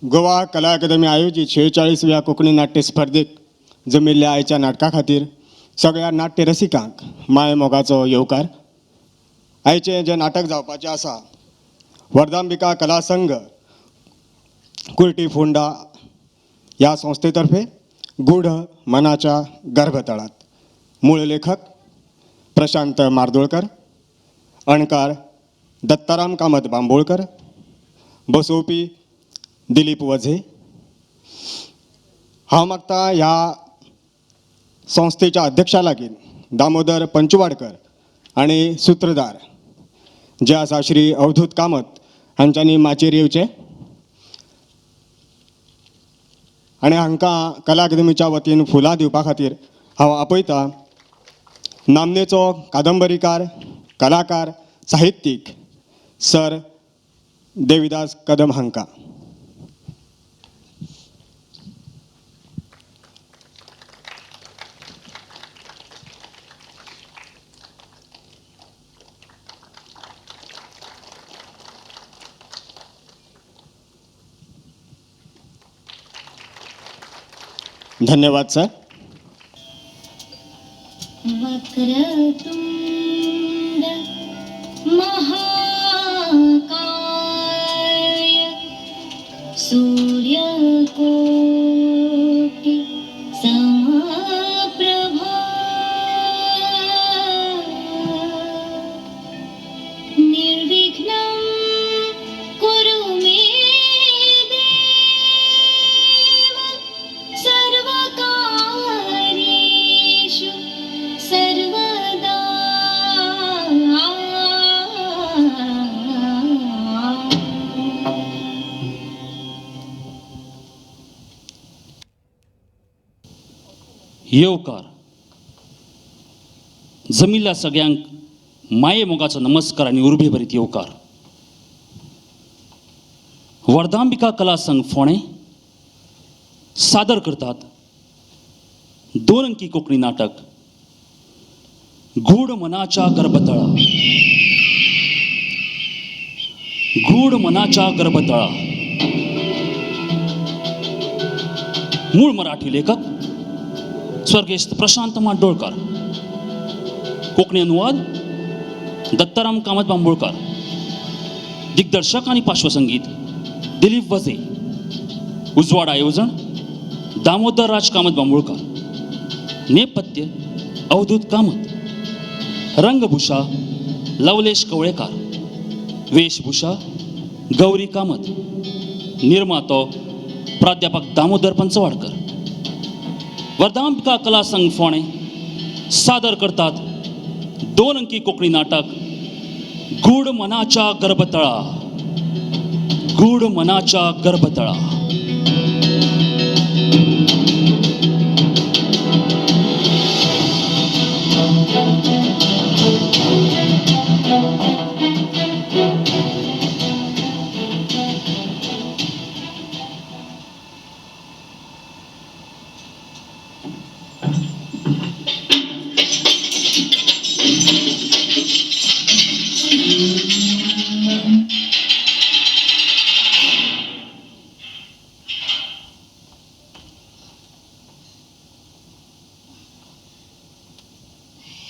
गोवा कला अकादमी आयोजीत 46व्या कोंकणी नाट्य स्पर्धेक जमिल्ल्या आयच्या नाटका खातीर सगळ्या नाट्य रसिकांक माय मोगाचो येवकार. आयचें जें नाटक जावपाचें आसा वरदांबिका कला संघ कुर्टी फोंडा ह्या संस्थेतर्फे गूढ मनाच्या गर्भतळात. मूळ लेखक प्रशांत मार्दोळकर, अणकार दत्ताराम कामत बांबोळकर, बसोवपी दिलीप वझे. हांव मागता ह्या संस्थेच्या अध्यक्षा लागीं दामोदर पंचवाडकर आनी सुत्रधार जे आसा श्री अवधूत कामत हांच्यांनी माचयेर येवचें आनी हांकां कला अकादमीच्या वतीन फुलां दिवपा खातीर हांव आपयतां नामनेचो कादंबरीकार, कलाकार, साहित्यीक सर देविदास कदम हांकां. धन्यवाद सर. वक्रतुंड महाकाय सूर्यकोटि समप्रभा निर्विघ्नं कुरु मे देव सर्वकार्येषु सर्वदा. येवकार. जमिल्ल्या सगळ्यांक माये मोगाचो नमस्कार आनी उर्बे भरीत येवकार. वरदांबिका कला संघ फोंडें सादर करतात दोन अंकी कोंकणी नाटक गूढ मनाच्या गर्भतळा. गूढ मनाच्या गर्भतळा. मूळ मराठी लेखक स्वर्गेस्त प्रशांत माड्डोळकर, कोंकणी अनुवाद दत्ताराम कामत बांबोळकर, दिग्दर्शक आनी पार्श्वसंगीत दिलीप वझे, उजवाड आयोजन दामोदर राज कामत बांबोळकर, नेपथ्य अवधूत कामत, रंगभूषा लवलेश कवळेकार, वेशभूषा गौरी कामत, निर्मातो प्राध्यापक दामोदर पंचवाडकर. वरदांबिका कला संघ फोंडें सादर करतात दोन अंकी कोंकणी नाटक गूढ मनाच्या गर्भतळा. गूढ मनाच्या गर्भतळा.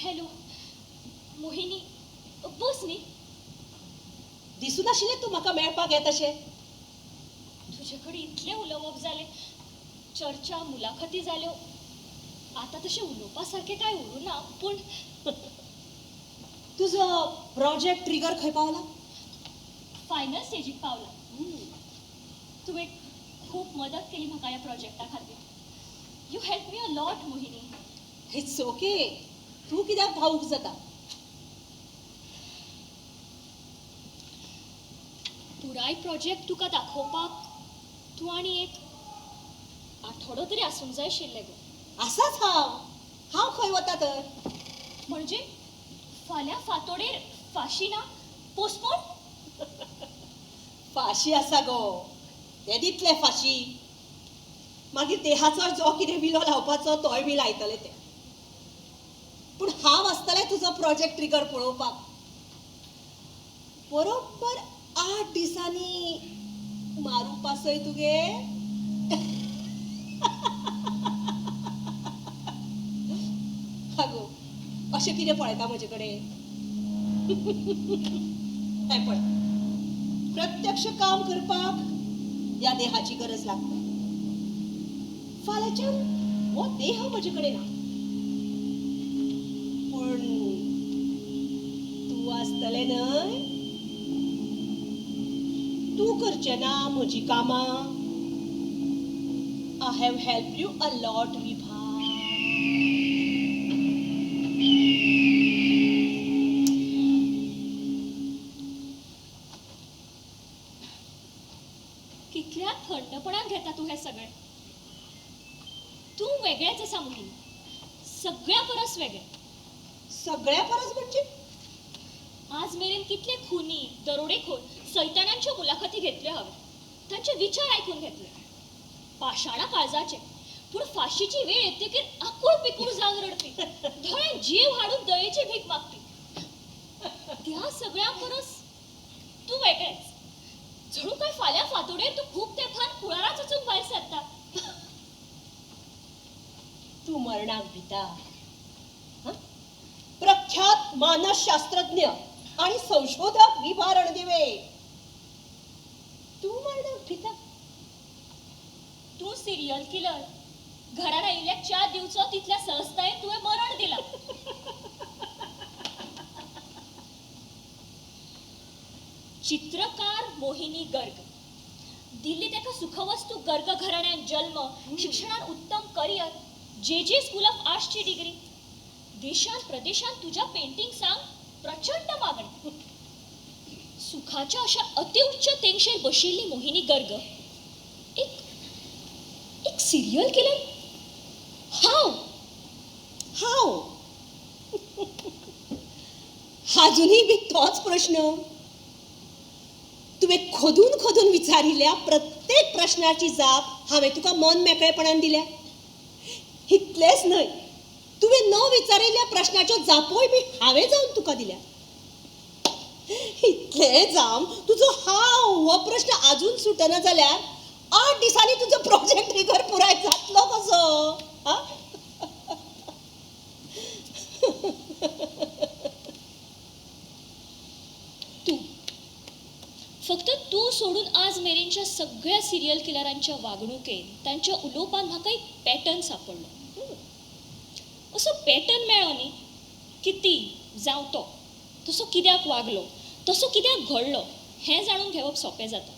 हॅलो मोहिनी, बस न्ही. दिसूं नाशिल्लें तूं म्हाका मेळपाक येत अशें. तुजे कडेन इतलें उलोवप जालें, चर्चा मुलाखती जाल्यो, आतां तशें उलोवपा सारकें कांय उरूना. पूण तुजो प्रोजेक्ट ट्रिगर खंय पावला? फायनल स्टेजीक पावला. तुवें खूब मदत केली म्हाका ह्या प्रोजेक्टा खातीर. You help me a lot Mohini. It's okay, तूं कित्याक भावूक जाता? पुराय प्रोजेक्ट तुका दाखोवपाक तूं आनी एक आठवडो तरी आसूंक जाय आशिल्लें गो. आसाच हांव. हांव खंय वता तर? म्हणजे फाल्यां फांतोडेर फाशी ना? पोस्टपोन? फाशी आसा गो, ते दितले फाशी. मागीर देहाचो जो कितें विलो लावपाचो तोय बी लायतले ते. पूण हांव आसतलें तुजो प्रोजेक्ट ट्रिगर पळोवपाक. बरोबर 8 दिसांनी मारुपा आसय तुगे? आगो अशें कितें पळयता म्हजे कडेन? हें पळय, प्रत्यक्ष काम करपाक ह्या देहाची गरज लागता. फाल्यांच्यान हो देह म्हजे कडेन ना, पूण तूं आसतलें न्हय? तूं करचें ना म्हजीं कामां? I have help you a lot Vibha. कितल्या थंडपणान घेता तूं हें सगळें. तूं वेगळेंच आसा मोहिनी, सगळ्या परस वेगळें. सगळ्या परस म्हणजे? आज मेरेन कितले खुनी, दरोडेखोर, सैतानांच्यो मुलाखती घेतल्यो हांवें, तांचे विचार आयकून घेतले. पाशाणा काळजाचे, पूण फाशीची वेळ येतकीर आकूळ पिकूळ जावन रडपी, दोळ्यांत जीव हाडून दयेची भीक मागपी. त्या सगळ्या परस तूं वेगळेंच. जणू काय फाल्यां फांतोडेर तूं खूब तेंपान कुळाराच वचूंक भायर सरता. तूं मरणाक भिता? प्रख्यात मानसशास्त्रज्ञ आणि संशोधक विभा रणदिवे, तूं मरणाक भिता? तूं सिरियल किलर, घरार आयिल्ल्याक च्या दिवचो तितल्या सहजतायेन तुवें मरण दिलां. चित्रकार मोहिनी गर्ग, दिल्लीत एका सुखवस्तू गर्ग घराण्यात जल्म, शिक्षणात उत्तम करिअर, जे जे स्कूल ऑफ आर्ट्सची डिग्री, देशात प्रदेशात तुझ्या पेंटिंग्सांक प्रचंड मागणी. सुखाच्या अशा अतिउच्च तेंगशेर बशिल्ली मोहिनी गर्ग एक एक सिरियल किलर? हांव हांव अजूनही बी तोच प्रश्न. तुवें खोदून खोदून विचारिल्ल्या प्रत्येक प्रश्नाची जाप हांवें तुका मन मेकळेपणान दिल्या. इतलेंच न्हय, तुवें न विचारिल्ल्या प्रश्नाच्यो जापोय बी हांवें जावन तुका दिल्या. इतलें जावन तुजो हांव हो प्रश्न आजून सुटना जाल्यार 8 दिसांनी तुजो प्रोजेक्ट ट्रिगर पुराय जातलो कसो? तूं फक्त तूं सोडून आज मेरेनच्या सगळ्या सिरियल किलरांच्या वागणुकेन, तांच्या उलोवपान म्हाका एक पॅटर्न सापडलो. असो पॅटर्न मेळ्ळो न्ही की ती जावं तो तसो कित्याक वागलो, तसो कित्याक घडलो हें जाणून घेवप सोंपें जाता.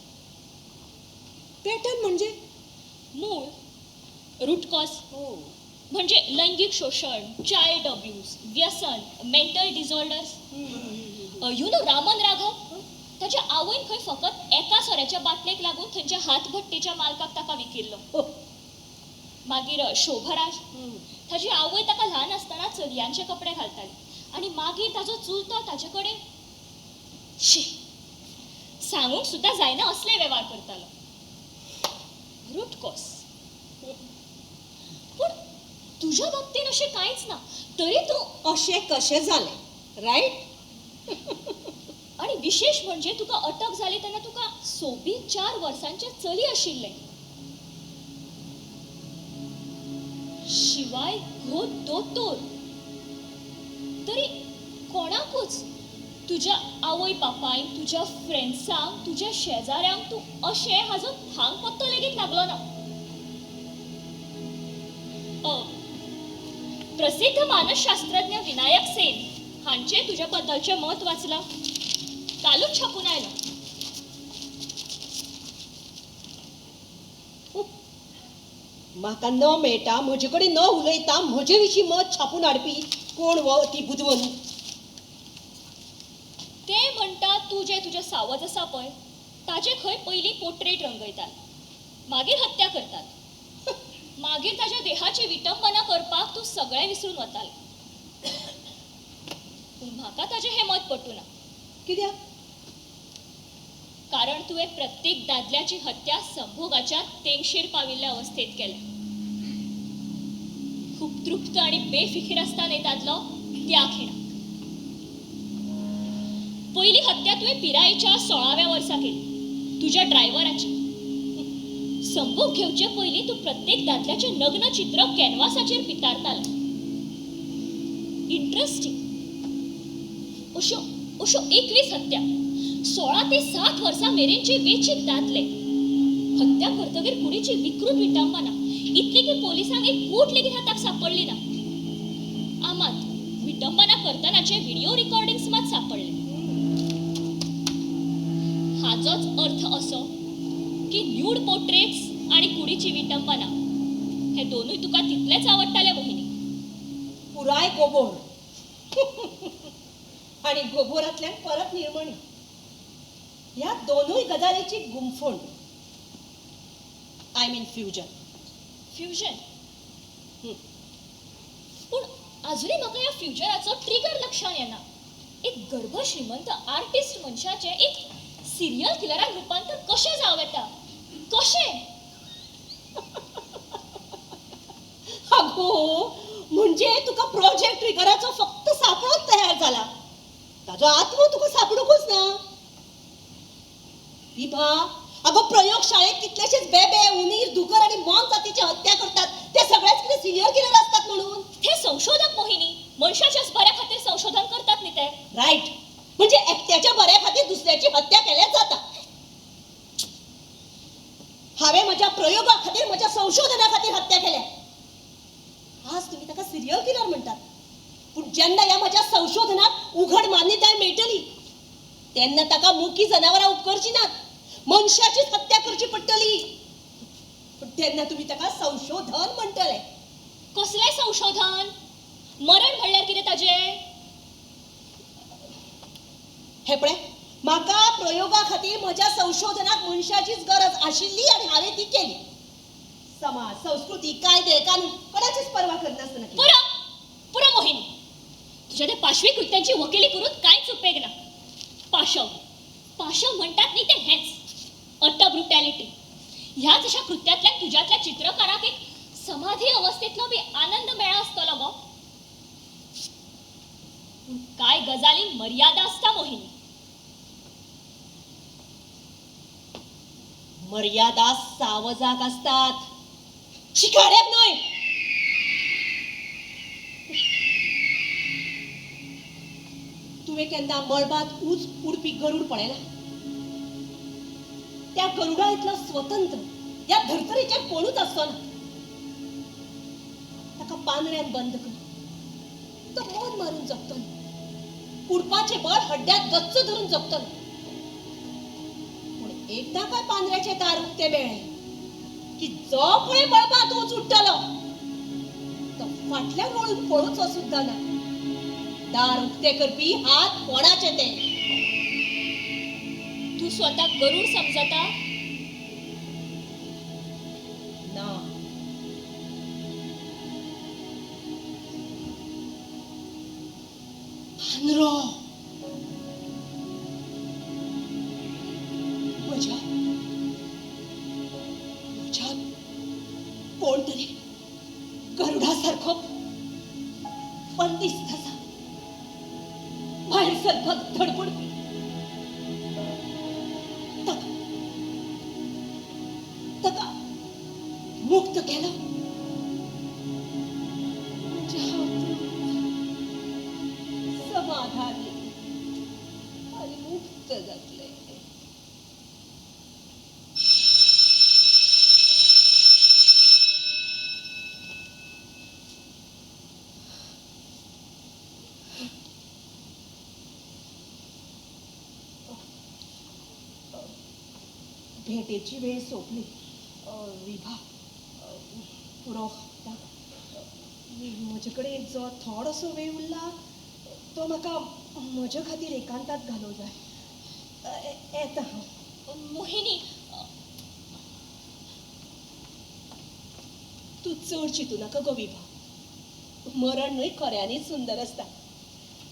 पॅटर्न म्हणजे? मूळ, रूट कॉज म्हणजे लैंगीक शोशण, चायल्ड अब्यूज, व्यसन, mental disorders. You know Raman Raghav, ताच्या आवयन खंय फकत एका सोऱ्याच्या बाटलेक लागून थंयच्या हातभट्टेच्या मालकाक ताका विकिल्लो. मागीर शोभराज, ताजी आवय ताका ल्हान आसतना चलयांचे कपडे घालताली आनी मागीर ताजो चुलतो ताजे कडेन शी सांगूंक सुद्दां जायना असले वेव्हार करतालो. Root cause. पूण तुज्या बाबतीन अशें कांयच ना, तरी तूं अशें कशें जालें? रायट? आनी विशेश म्हणजे तुका अटक जाली तेन्ना तुका सोबीत 4 वर्सांचें चली आशिल्लें. शिवाय घो दोतोर, तरी कोणाकूच तुज्या आवय बापायक, तुज्या फ्रेंड्सांक, तुज्या शेजाऱ्यांक तूं अशें हाजो थांग पत्तो लेगीत लागलो ना. प्रसिद्ध मानसशास्त्रज्ञ विनायक सेन हांचें तुज्या बद्दलचें मत वाचलां, कालूच छापून आयलां. म्हाका न मेळटा, म्हजे कडेन न उलयता म्हजे विशीं मत छापून हाडपी कोण हो ती बुदवंत? ते म्हणटा तूं जें तुजें सावज आसा पळय ताजे खंय पयलीं पोर्ट्रेट रंगयतात, मागीर हत्या करतात, मागीर ताज्या देहाची विटंबना करपाक तूं सगळें विसरून वतालें. पूण म्हाका ताजें हें मत पटूना. कित्याक? कारण तुवें प्रत्येक दादल्याची हत्या संभोगाच्या तेंगशेर पाविल्ल्या अवस्थेत केल्या. खूब तृप्त आनी बेफिकीर आसता न्ही दादलो त्या खिणाक. पयली हत्या तुवें पिरायेच्या 16व्या वर्सा केली, तुज्या ड्रायव्हराची. संभोग घेवचे पयलीं तूं प्रत्येक दादल्याचें नग्न चित्र कॅनवासाचेर पितारतालें. इंट्रस्टींग. अश्यो अश्यो 21 हत्या, 16 ते 60 वर्सां मेरेनचे वेंचीक दादले. हत्या करतगीर कुडीची विकृत विटंबना इतली की पोलिसांक एक कूट लेगीत हाताक सापडली ना. आमात विटंबना करतनाचे व्हिडिओ रिकॉर्डिंग्स मात सापडले. हाचोच अर्थ असो की न्यूड पोर्ट्रेट्स आनी कुडीची विटंबना हे दोनूय तुका तितलेच आवडटाले मोहिनी. पुराय गोबोर आणि गोबोरांतल्यान परत निर्मणी, ह्या दोनूय गजालीची गुंफण. I mean fusion. Fusion? पूण आजुनूय म्हाका ह्या फ्युजनाचो ट्रिगर लक्षांत येना. एक गर्भश्रीमंत आर्टिस्ट मनशाचें एक सिरियल किलरान रुपांतर कशें जावं येता? कशें? अगो म्हणजे तुका प्रोजेक्ट ट्रिगराचो फक्त सापळोच तयार जाला, ताजो आत्मो तुका सापडूंकच ना. विभा, अगो प्रयोगशाळेत कितलेशेच बेबे, उंदीर, दुकर आनी मोन जातीची हत्या करतात, ते सगळेच कितें सिरियल किलर असतात म्हणून? ते संशोधक मोहिनी, मनशाच्याच बऱ्या खातीर संशोधन करतात न्ही ते. रायट, म्हणजे एकट्याच्या बऱ्या खातीर दुसऱ्याची हत्या केल्यार जाता. हांवें म्हज्या प्रयोगा खातीर, म्हज्या संशोधना खातीर हत्या केल्या. आज तुमी ताका सिरियल किलर म्हणटात, पूण जेन्ना ह्या म्हज्या संशोधनाक उघड मान्यताय मेळटली तेन्ना ताका मुकी जनावरां उपकरची नात, मनशाचीच हत्या करची पडटली. पूण तेन्ना तुमी ताका संशोधन म्हणटले. कसलें संशोधन? मरण म्हणल्यार कितें ताजें? हें पळय, म्हाका प्रयोगा खातीर म्हज्या संशोधनाक मनशाचीच गरज आशिल्ली आनी हांवें ती केली. समाज, संस्कृती, कायदे, कानून कोणाचीच पर्वा करनासतना. पुरो पुरो मोहिनी, तुज्या त्या पाशवी कृत्यांची वकिली करून कांयच उपेग ना. पाशव पाशव म्हणटात न्ही ते हेंच अट ब्रुटॅलिटी. ह्याच अशा कृत्यांतल्यान तुज्यांतल्या चित्रकाराक एक समाधी अवस्थेंतलो बी आनंद मेळ्ळा आसतलो गो. पूण कांय गजालींक मर्यादा आसता मोहिनी. मर्यादा सावजाक आसतात, शिकाऱ्याक न्हय. तुवें केन्ना मळबांत ऊंच उडपी गरूड पळयला? त्या गरुडा इतलो स्वतंत्र ह्या धर्तरेचेर कोणूच आसचो ना. ताका पांदऱ्यान बंद कर, तो मन मारून जगतलो, उडपाचें बळ हड्ड्यात गच्च धरून जगतलो. पूण एकदां काय पांदऱ्याचें दार उक्तें मेळ्ळें की जो पळय मळबांत ऊंच उडटलो तो फाटल्यान वळून पळोवचो सुद्दां ना. दार उक्ते करपी हात कोणाचे ते? तूं स्वताक गरूड समजता? ना. पांदरो. म्हज्या म्हज्या कोण तरी गरुडा सारको बंदिस्त आसा, भायर सरपाक धडपडपी. ताका ताका मुक्त केलो म्हणजे हांव समाधानी आनी मुक्त जातलें. भेटेची वेळ सोंपली विभा. पुरो, म्हजे कडेन जो थोडोसो वेळ उरला तो म्हाका म्हजे खातीर एकांतात घालोवंक जाय. येता हांव. मोहिनी, तूं चड चिंतू नाका गो विभा. मरण न्हय खऱ्यांनीच सुंदर आसता.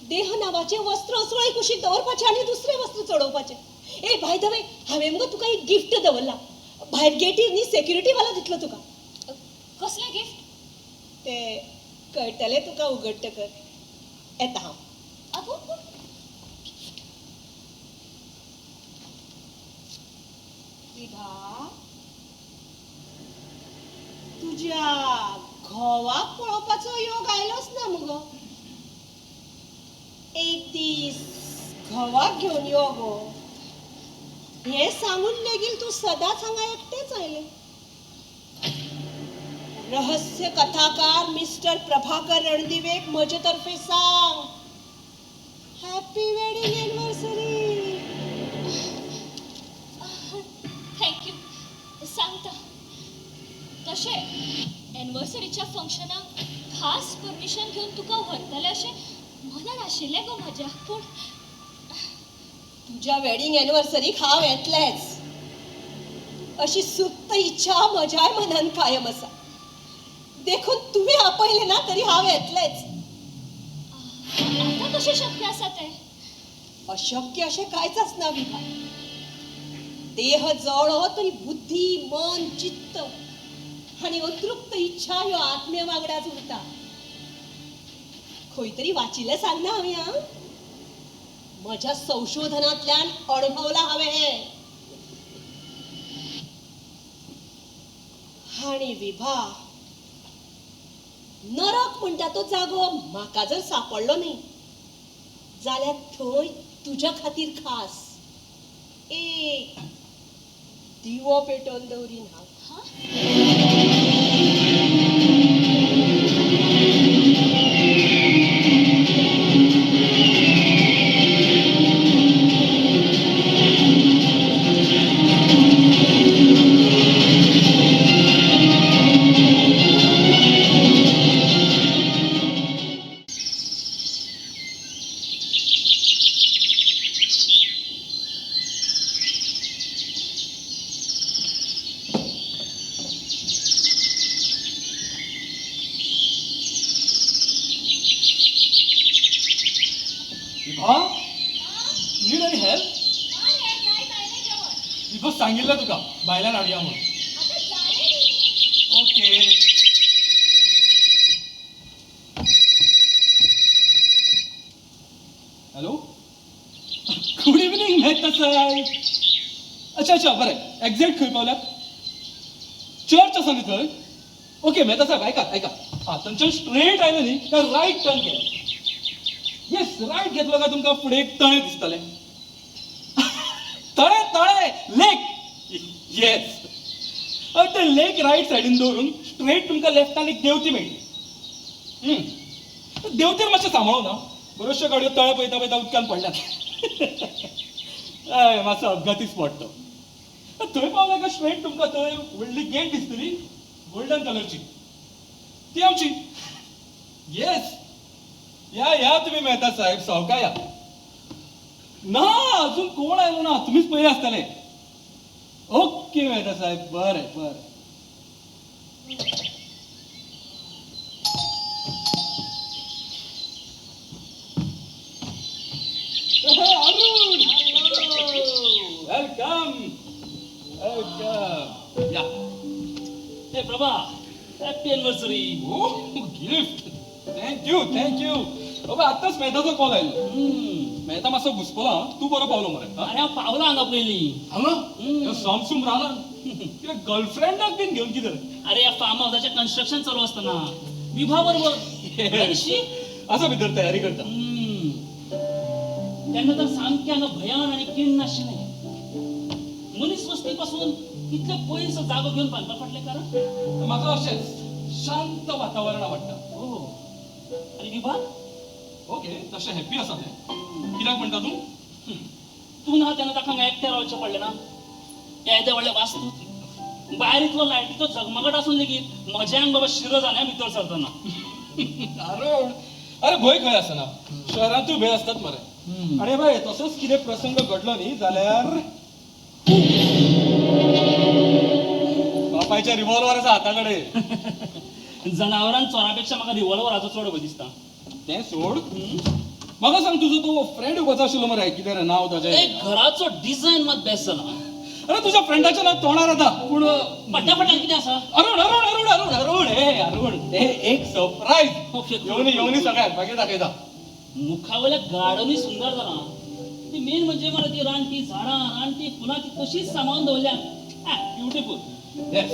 देह नांवाचें वस्त्र उसळी कुशीक दवरपाचें आनी दुसरें वस्त्र चडोवपाचें. ए बाय the way, हांवें मुगो तुका एक गिफ्ट दवरला भायर गेटीर न्ही, सेक्युरिटी वालो दितलो तुका. कसलें गिफ्ट? तें कळटलें तुका उगडटकर. येता हांव. आगो पूण विभा, तुज्या घोवाक पळोवपाचो योग आयलोच ना मुगो. एक दीस घोवाक घेवन यो गो हें सांगून लेगीत तूं सदांच हांगा एकटेंच आयलें. रहस्य कथाकार मिस्टर प्रभाकर रणदिवेक म्हजे तर्फे सांग, happy wedding anniversary. Thank you. सांगता तशें एनिव्हर्सरीच्या फंक्शनाक खास परमिशन घेवन तुका व्हरतलें अशें मनान आशिल्लें गो म्हज्या. पूण तुज्या वेडिंग एनिव्हर्सरीक हांव येतलेंच अशी सुप्त इच्छा म्हज्याय मनान कायम आसा. देखून तुवें आपयलें ना तरी हांव येतलेंच. आतां कशें शक्य आसा तें? अशक्य अशें कांयच आसना विभा. देह जळो तरी बुद्धी, मन, चित्त आनी अतृप्त इच्छा ह्यो आत्म्या वांगडाच उरता. खंय तरी वाचिल्लें सांगना हांवें. आं, म्हज्या संशोधनांतल्यान अणभवलां हांवें हें. आनी विभा, नरक म्हणटा तो जागो म्हाका जर सांपडलो न्ही जाल्यार थंय तुज्या खातीर खास एक दिवो पेटोवन दवरीन हांव. Need any help? विभा सांगितलं तुका बायलान हाडया म्हणून. Okay. Hello, good evening Mehta साहेब. अच्छा अच्छा, बरें. एक्झॅक्ट खंय पावल्यात? चर्च आसा न्ही थंय? ओके मेहता साहेब, आयकात आयकात. हां, थंयच्यान स्ट्रेट आयले न्ही काय रायट टर्न घेयात. येस, रायट घेतलो काय तुमकां फुडें एक तळें दिसतलें. तळें तळें लेक. येस, ते लेक रायट सायडीन दवरून स्ट्रेट तुमकां लेफ्टान एक देंवती मेळटली. देंवतेर मातशें सांबाळून ना, बऱ्योचश्यो गाडयो तळें पळयता पळयता उदकान पडल्यात. हय, मातसो अपघाती स्पॉट तो. थंय पावले काय स्ट्रेट तुमकां थंय व्हडली गेट दिसतली गोल्डन कलरची, ती आमची. येस, या या तुमी मेहता साहेब, सवका या. ना अजून कोण आयलो ना, तुमीच पयले आसतले. ओके मेहता साहेब, बरें बरें. Arun, welcome welcome. या. हे Prabha, happy anniversary. Oh, gift. Thank you thank you. बाबा आत्ताच मेहताचो कॉल आयलो. मेहता मातसो घुसपला, तूं बरो पावलो मरे. अरे हांव पावला हांगा पयलीं. हांगा समसूम रावला कितें गर्लफ्रेंडाक बीन घेवन कितें? अरे ह्या फार्म हावसाचें कन्स्ट्रक्शन चालू आसतना विभा बरोबर आसा भितर तयारी करता. तेन्ना तर सामकें हांगा भयान आनी किण्ण आशिल्लें. मनीस वस्ती पासून इतले पयस जागो घेवन बांदपा फाटलें कारण म्हाका अशेंच शांत वातावरण आवडटा. हो, आनी विभा? ओके, तशें हॅपी आसा तें. कित्याक म्हणटा तूं? तूं ना तेन्ना ताका हांगा एकटें रावचें पडलें ना. ह्या येद्या व्हडल्या वास्तूत भायर इतलो लायटीचो झगमगट आसून लेगीत म्हज्या हांग बाबा शिरो जालें भितर सरतना. अरुण, अरे भंय खंय आसना, शहरांतूय भंय आसतात मरे. आनी बाय तसोच कितें प्रसंग घडलो न्ही जाल्यार बापायच्या रिव्हॉल्वर आसा हाता कडेन. जनावरान चोरा पेक्षा म्हाका रिव्हॉल्वराचो चड भंय दिसता. तें सोड, म्हाका सांग तुजो तो फ्रेंड येवपाचो आशिल्लो मरे, कितें रे नांव ताजें? घराचो डिझायन मात बेस्ट जाला. अरे तुज्या फ्रेंडाचें नांव तोंडार येता पूण फाटल्या फाटल्यान कितें आसा? अरुण अरुण अरुण अरुण अरुण. हे अरुण, ते एक सरप्रायज. येवनी येवनी सगळ्यांक मागीर दाखयता. मुखावयल्या गार्डनूय सुंदर जाला. ती मेन म्हणजे मला ती रानटी झाडां, रानटी फुलां ती तशीच सांबाळून दवरल्या. ब्युटिफूल. येस,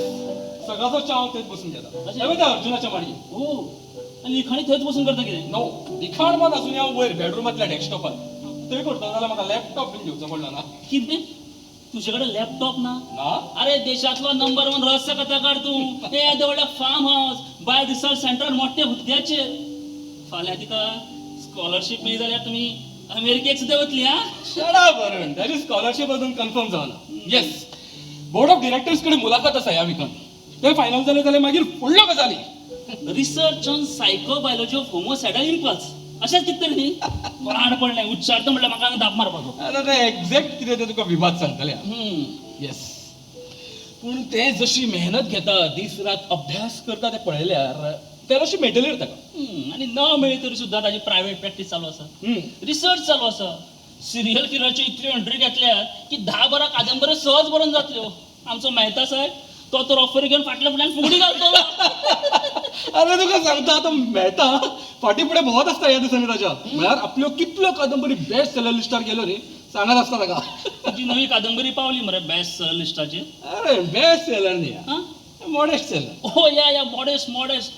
सगळ्याचो च्या थंयच बसून घेता. अशें? हें पळय अर्जुनाच्या माडयेर. हो, आनी लिखाणी थंयच बसून करता कितें? नो, लिखाण मात अजून हांव वयर बेडरुमांतल्या डेस्कटॉपार थंय करता, जाल्यार म्हाका लॅपटॉप बीन घेवचो पडलो ना. कितें, तुजे कडेन लॅपटॉप ना? ना. अरे देशातलो नंबर 1 रहस्य कथाकार तूं. हे येदें व्हडलें farmhouse by research centre मोठ्या हुद्द्याचेर. फाल्यां तिका स्कॉलरशीप मेळ्ळी जाल्यार तुमी अमेरिकेक सुद्दां वतली. हा, शडा बरण, ताची स्कॉलरशीप अजून कन्फर्म जावना. येस, बोर्ड ऑफ डिरेक्टर्स कडेन मुलाखत आसा ह्या विकान. ते फायनल जालें जाल्यार मागीर फुडल्यो गजाली. Research on psychobiology of homicidal impulse अशेंच कितें तरी न्ही? कोणाक पडलें उच्चारता म्हणल्यार म्हाका हांगा धाप मारपाचो. आतां तें एग्जॅक्ट कितें तें तुका विवाद सांगतले हांव. येस, पूण ते जशी मेहनत घेता, दीस रात अभ्यास करता ते पळयल्यार फेलोशीप मेळटली रे ताका. आनी न मेळ्ळी तरी सुद्दां ताजी प्रायवेट प्रॅक्टीस चालू आसा, रिसर्च चालू आसा. सिरियल किलरच्यो इतल्यो एंट्री घेतल्यात की 10-12 कादंबऱ्यो सहज बरोवन जातल्यो. आमचो मेहता साहेब तो तर ऑफर घेवन फाटल्या फुडल्यान फुगडी घालतलो. अरे तुका सांगता, आतां मेहता फाटीं फुडें भोंवत आसता ह्या दिसांनी ताच्या. म्हळ्यार आपल्यो कितल्यो कादंबरी बेस्ट सेलर लिस्टार गेल्यो रे, सांगत आसता ताका. तुजी नवी कादंबरी पावली मरे बेस्ट सेलर लिस्टाचेर. अरे बेस्ट सेलर न्ही, हां, मॉडेस्ट सेलर. ओ या या, मॉडेस्ट मॉडेस्ट,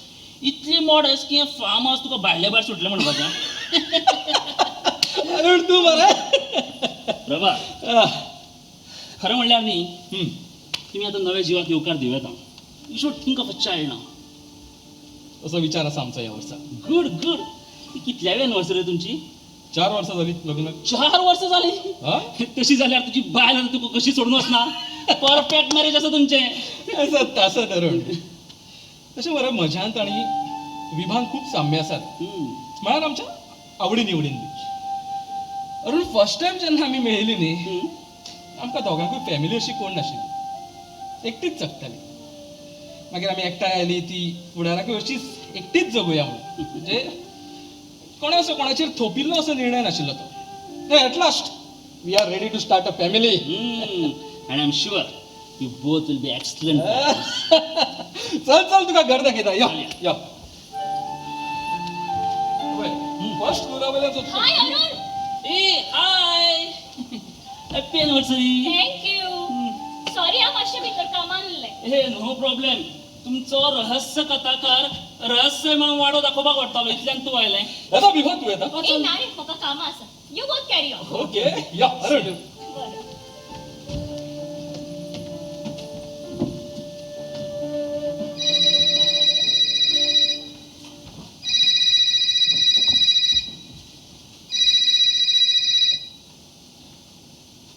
इतली मॉडेस्ट की फार्म हावस तुका भायले भायर सुटलें म्हणपाचें. अरे तूं मरे. प्रभा, खरें म्हणल्यार न्ही, तुमी आतां नव्या जिवाक येवकार दिवं येता. You should think of a child now. असो विचार आसा आमचो ह्या वर्सा. Good good. कितल्यावी एनिवर्सरी तुमची? 4 वर्सां जाली लग्नाक. 4 वर्सां जाली? हय. तशी जाल्यार तुजी बायल आतां तुका कशी सोडून वचना. परफेक्ट मॅरेज आसा तुमचें. आसत आसत अरुण. तशें मरे म्हज्यांत आनी विभान खूब साम्य आसात, म्हळ्यार आमच्या आवडी निवडीन बी. अरुण, फर्स्ट टायम जेन्ना आमी मेळिल्ली न्ही, आमकां दोगांकूय फॅमिली अशी कोण नाशिल्ली, एकटीच जगताली. मागीर आमी एकठांय आयली ती फुडाराकूय अशीच एकटीच जगुया म्हणून. म्हणजे कोणें असो कोणाचेर थोपिल्लो असो निर्णय नाशिल्लो तो. At last we are ready to start a family. And I am sure you both will be excellent. चल चल, तुका घर दाखयता, यो यो. फर्स्ट फ्लोरा वयल्यान. हाय अरुण. ए hi, happy anniversary. Thank you. Sorry हांव मातशें भितर कामान उरलें. हे नो प्रॉब्लेम. तुमचो रहस्य कथाकार रहस्य म्हणून वाडो दाखोवपाक वाडटालो, इतल्यान तूं आयलें. येता विभा, तूं येता? ए ना रे, म्हाका कामां आसा. You both carry on. Okay, yo Arun. बरें.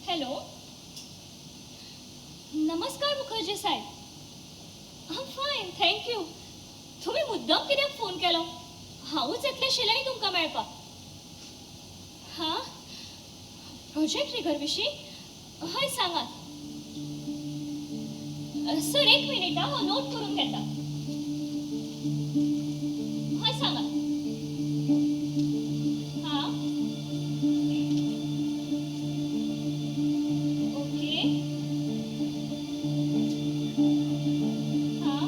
हॅलो, नमस्कार मुखर्जी साहेब. हांव फायन, thank you. तुमी मुद्दम कित्याक फोन केलो? हांवूच येतलें आशिल्लें न्ही तुमकां मेळपाक. हां, प्रोजेक्ट रिगर विशीं? हय सांगात सर. एक मिनीट हांव नोट करून घेता. हय सांगात. हां, ओके. हां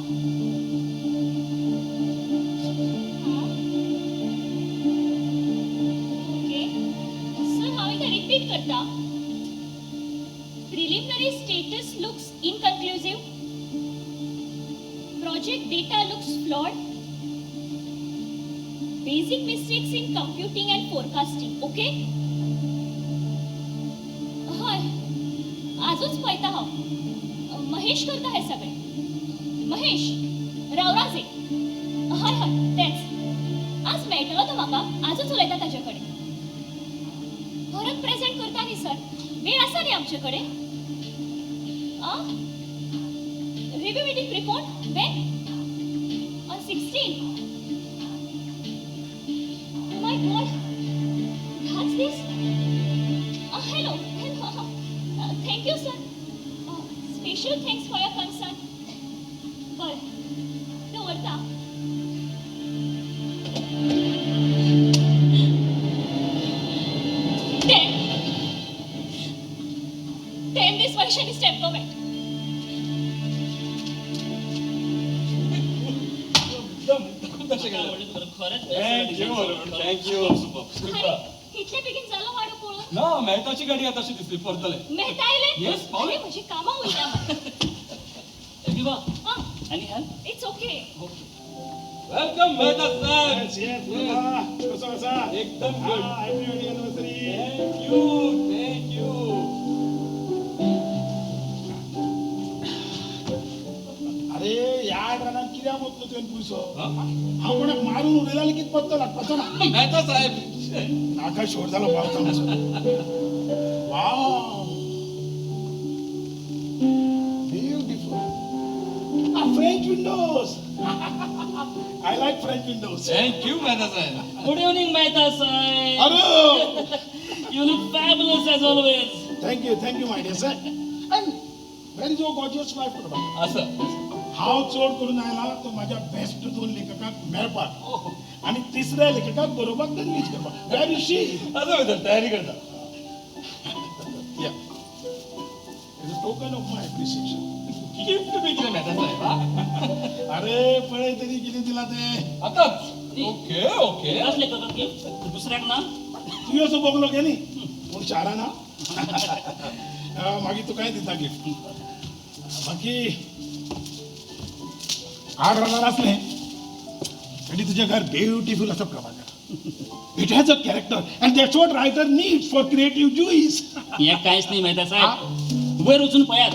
हां, ओके सर. हांव एकदां रिपीट करता. Preliminary status looks inconclusive, project data looks flawed, basic mistakes in computing and forecasting. Okay, हय, आजूच पळयता हांव. महेश करता हें सगळें, महेश रावराजे. हय हय तेंच. आज मेळटलो तो म्हाका, आजूच उलयता ताजे कडेन. परत प्रेझेंट करता न्ही सर, वेळ आसा न्ही आमचे कडेन. आं, review meeting report when? On 16. Oh my God, 10 दीस. Hello hello, thank you sir. Special thanks for your concern. बरें, दवरता. 10 दीस वर्षांनी स्टेप मेळटा. तशें केलें. खरेंच. Thank you Arun, thank you. अरे, इतले बेगीन जालो वाडो पळोवन? ना, मेहताची गाडी आतां अशी दिसली परतले. मेहता आयले? Yes, पावले. अरे, म्हजी कामां उरल्या. Vibha, हां. Any help? It's okay. Okay. Welcome Mehta Saheb. Yes, yes, Prabha. कसं कसा? एकदम good. Happy wedding anniversary. Thank you, thank you. अरे ह्या रानात कित्याक वतलो तुवें पयसो? हांव कोणाक मारून उडयला लेगीत पत्तो लागपाचो ना. मेहता साहेब. नाका शोर जालो पावता मातसो. Wow, beautiful. French windows. I like French windows. Thank you Mehta Saheb. Good evening Mehta Saheb. अरे. You look fabulous as always. Thank you, thank you my dear sir. And where is your gorgeous wife, Prabha? असं हांव चड करून आयला तो माझ्या best दोन लेखकाक मेळपाक आणि तिसऱ्या लेखकाक बरोवपाक कन्विन्स करपाक. Where is she? असं भितर तयारी करता. Yeah. It's a token of my appreciation. Gift बी कितें मेहता साहेब, हा? अरे पळय तरी कितें दिला ते. आताच? Okay okay. एकाच लेखकाक गिफ्ट, दुसऱ्याक ना? तुवें असो बगलो गे न्ही पूण शारा ना. मागीर तुकाय दिता गिफ्ट. बाकी 8 रानार आसलें आनी तुजें घर ब्युटिफूल आसा Prabhakar. It has a character and that's what writer needs for creative juice. हें कांयच न्ही मेहता साहेब, वयर वचून पळयात,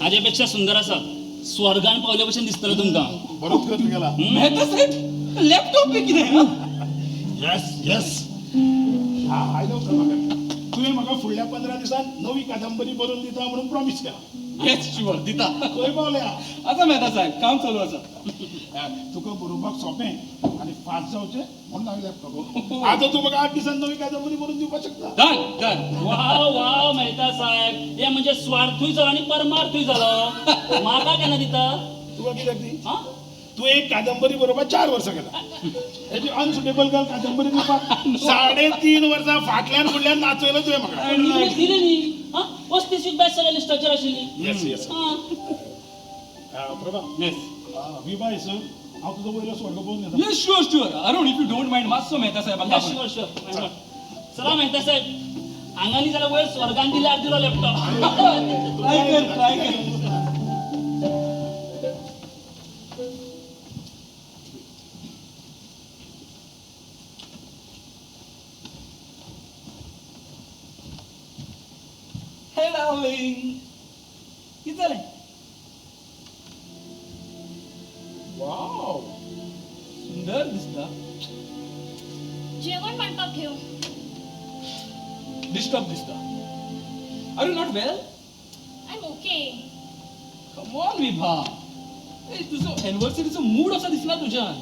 हाजे पेक्षा सुंदर आसा. स्वर्गान पावले भशेन दिसतलें तुमकां. बरोच कर तुगेला. मेहता साहेब, लॅपटॉप बी कितें, हा? येस येस, आयलो प्रभाकर. तुवें म्हाका फुडल्या 15 दिसान नवी कादंबरी बरोवन दिता म्हणून प्रॉमीस केला. येस शुअर, दिता. खंय पावल्या? आसा मेहता साहेब, काम चालू आसा. तुका बरोवपाक सोंपें आनी फास्ट जावचें म्हणून हांवें लॅपटॉप. आतां तूं म्हाका 8 दिसान नवी कादंबरी बरोवन दिवपाक शकता. Done done. वा वा मेहता साहेब, हे म्हणजे स्वार्थूय जालो आनी परमार्थूय जालो. म्हाका केन्ना दिता? तुका कित्याक दी? हा? तूं एक कादंबरी बरोवपाक 4 वर्सां गेला. हेजी अनसुटेबल गर्ल कादंबरी दिवपाक 3.5 वर्सां फाटल्यान फुडल्यान नाचयलो तुवें म्हाका. दिली न्ही. हा, 35 बेस्ट सेलर लिस्टाचेर आशिल्ली. Yes yes. हा. प्रभा. येस. विभा सर, हांव तुजो वयलो स्वर्ग पळोवन येता. Yes sure sure. Arun, if you don't mind, मातसो मेहता साहेबाक दाखय. Sure sure. चला मेहता साहेब, हांगा न्ही जाल्यार वयर स्वर्गान दिल्यार दिलो लॅपटॉप. ट्राय कर, ट्राय कर. हे डार्लिंग, कितें जालें? वाव, सुंदर दिसता. जेवण मांडपाक घेव. डिस्टर्ब दिसता. Are you not well? I am okay. Come on Vibha, ए तुजो एनिव्हर्सरीचो मूड असो दिसना तुज्यान.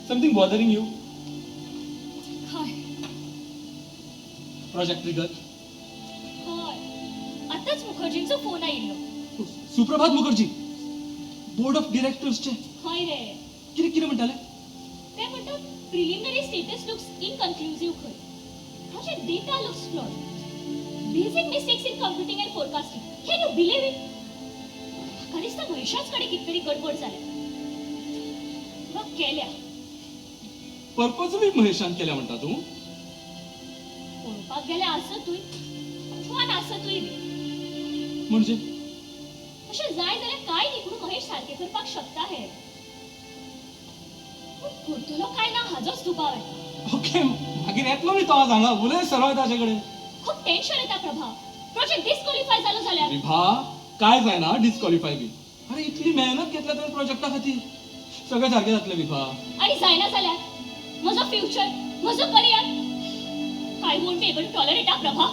Something bothering you? हय. Project trigger? हय, आतांच मुखर्जींचो फोन आयिल्लो. सुप्रभात मुखर्जी, बोर्ड ऑफ डिरेक्टर्सचे? हय रे. कितें कितें म्हणटाले? ते म्हणटात प्रिलिमिनरी स्टेटस लुक्स इनकन्क्लुझीव खंय. Project data looks flawed. Basic mistakes in computing and forecasting. Can you believe it? म्हाका दिसता महेशाच कडेन कितें तरी गडबड जाल्या वा केल्या. पर्पजली महेशान केल्या म्हणटा तूं? पळोवपाक गेल्यार आसतूय वा नासतूय बी. म्हणजे? अशें जाय जाल्यार कांय न्ही पूण महेश सारकें करपाक शकता हें. पूण करतलो काय ना हाजोच दुबाव येता. ओके, मागीर येतलो न्ही तो आज हांगा, उलय सरळ ताजे कडेन. खूब टेन्शन येता प्रभा. प्रोजेक्ट डिस्क्वॉलिफाय जालो जाल्यार? विभा, काय जायना डिस्क्वॉलिफाय बी. अरे इतली मेहनत घेतल्या तुवें प्रोजेक्टा खातीर, सगळें सारकें जातलें विभा. आनी जायना जाल्यार म्हजो फ्युचर, म्हजो career, I won't be able to tolerate, Prabha.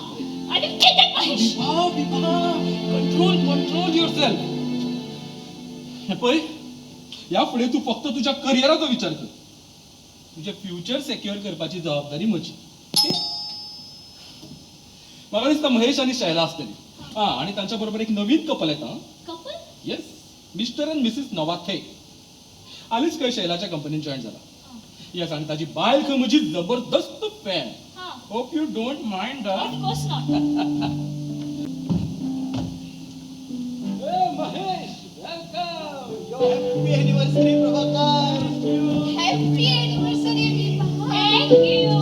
I will kill that Mahesh. Vibha, Vibha, control, control yourself. हे पळय, ह्या फुडें तूं फक्त तुज्या करियराचो विचार कर. तुजें फ्युचर सेक्युअर करपाची जबाबदारी म्हजी. म्हाका दिसता महेश आनी शैला आसतली. हा, आनी तांच्या बरोबर एक नवीन कपल येता. Couple? Yes, mister and Mrs Navathe. हालींच खंय शैलाच्या कंपनीन जॉयन जाला. येस, आनी ताजी बायल खंय म्हजी जबरदस्त fan. Hope you don't mind. Of course not. Hey Mahesh, welcome. Happy anniversary Prabhakar. Happy anniversary Vibha. Thank you.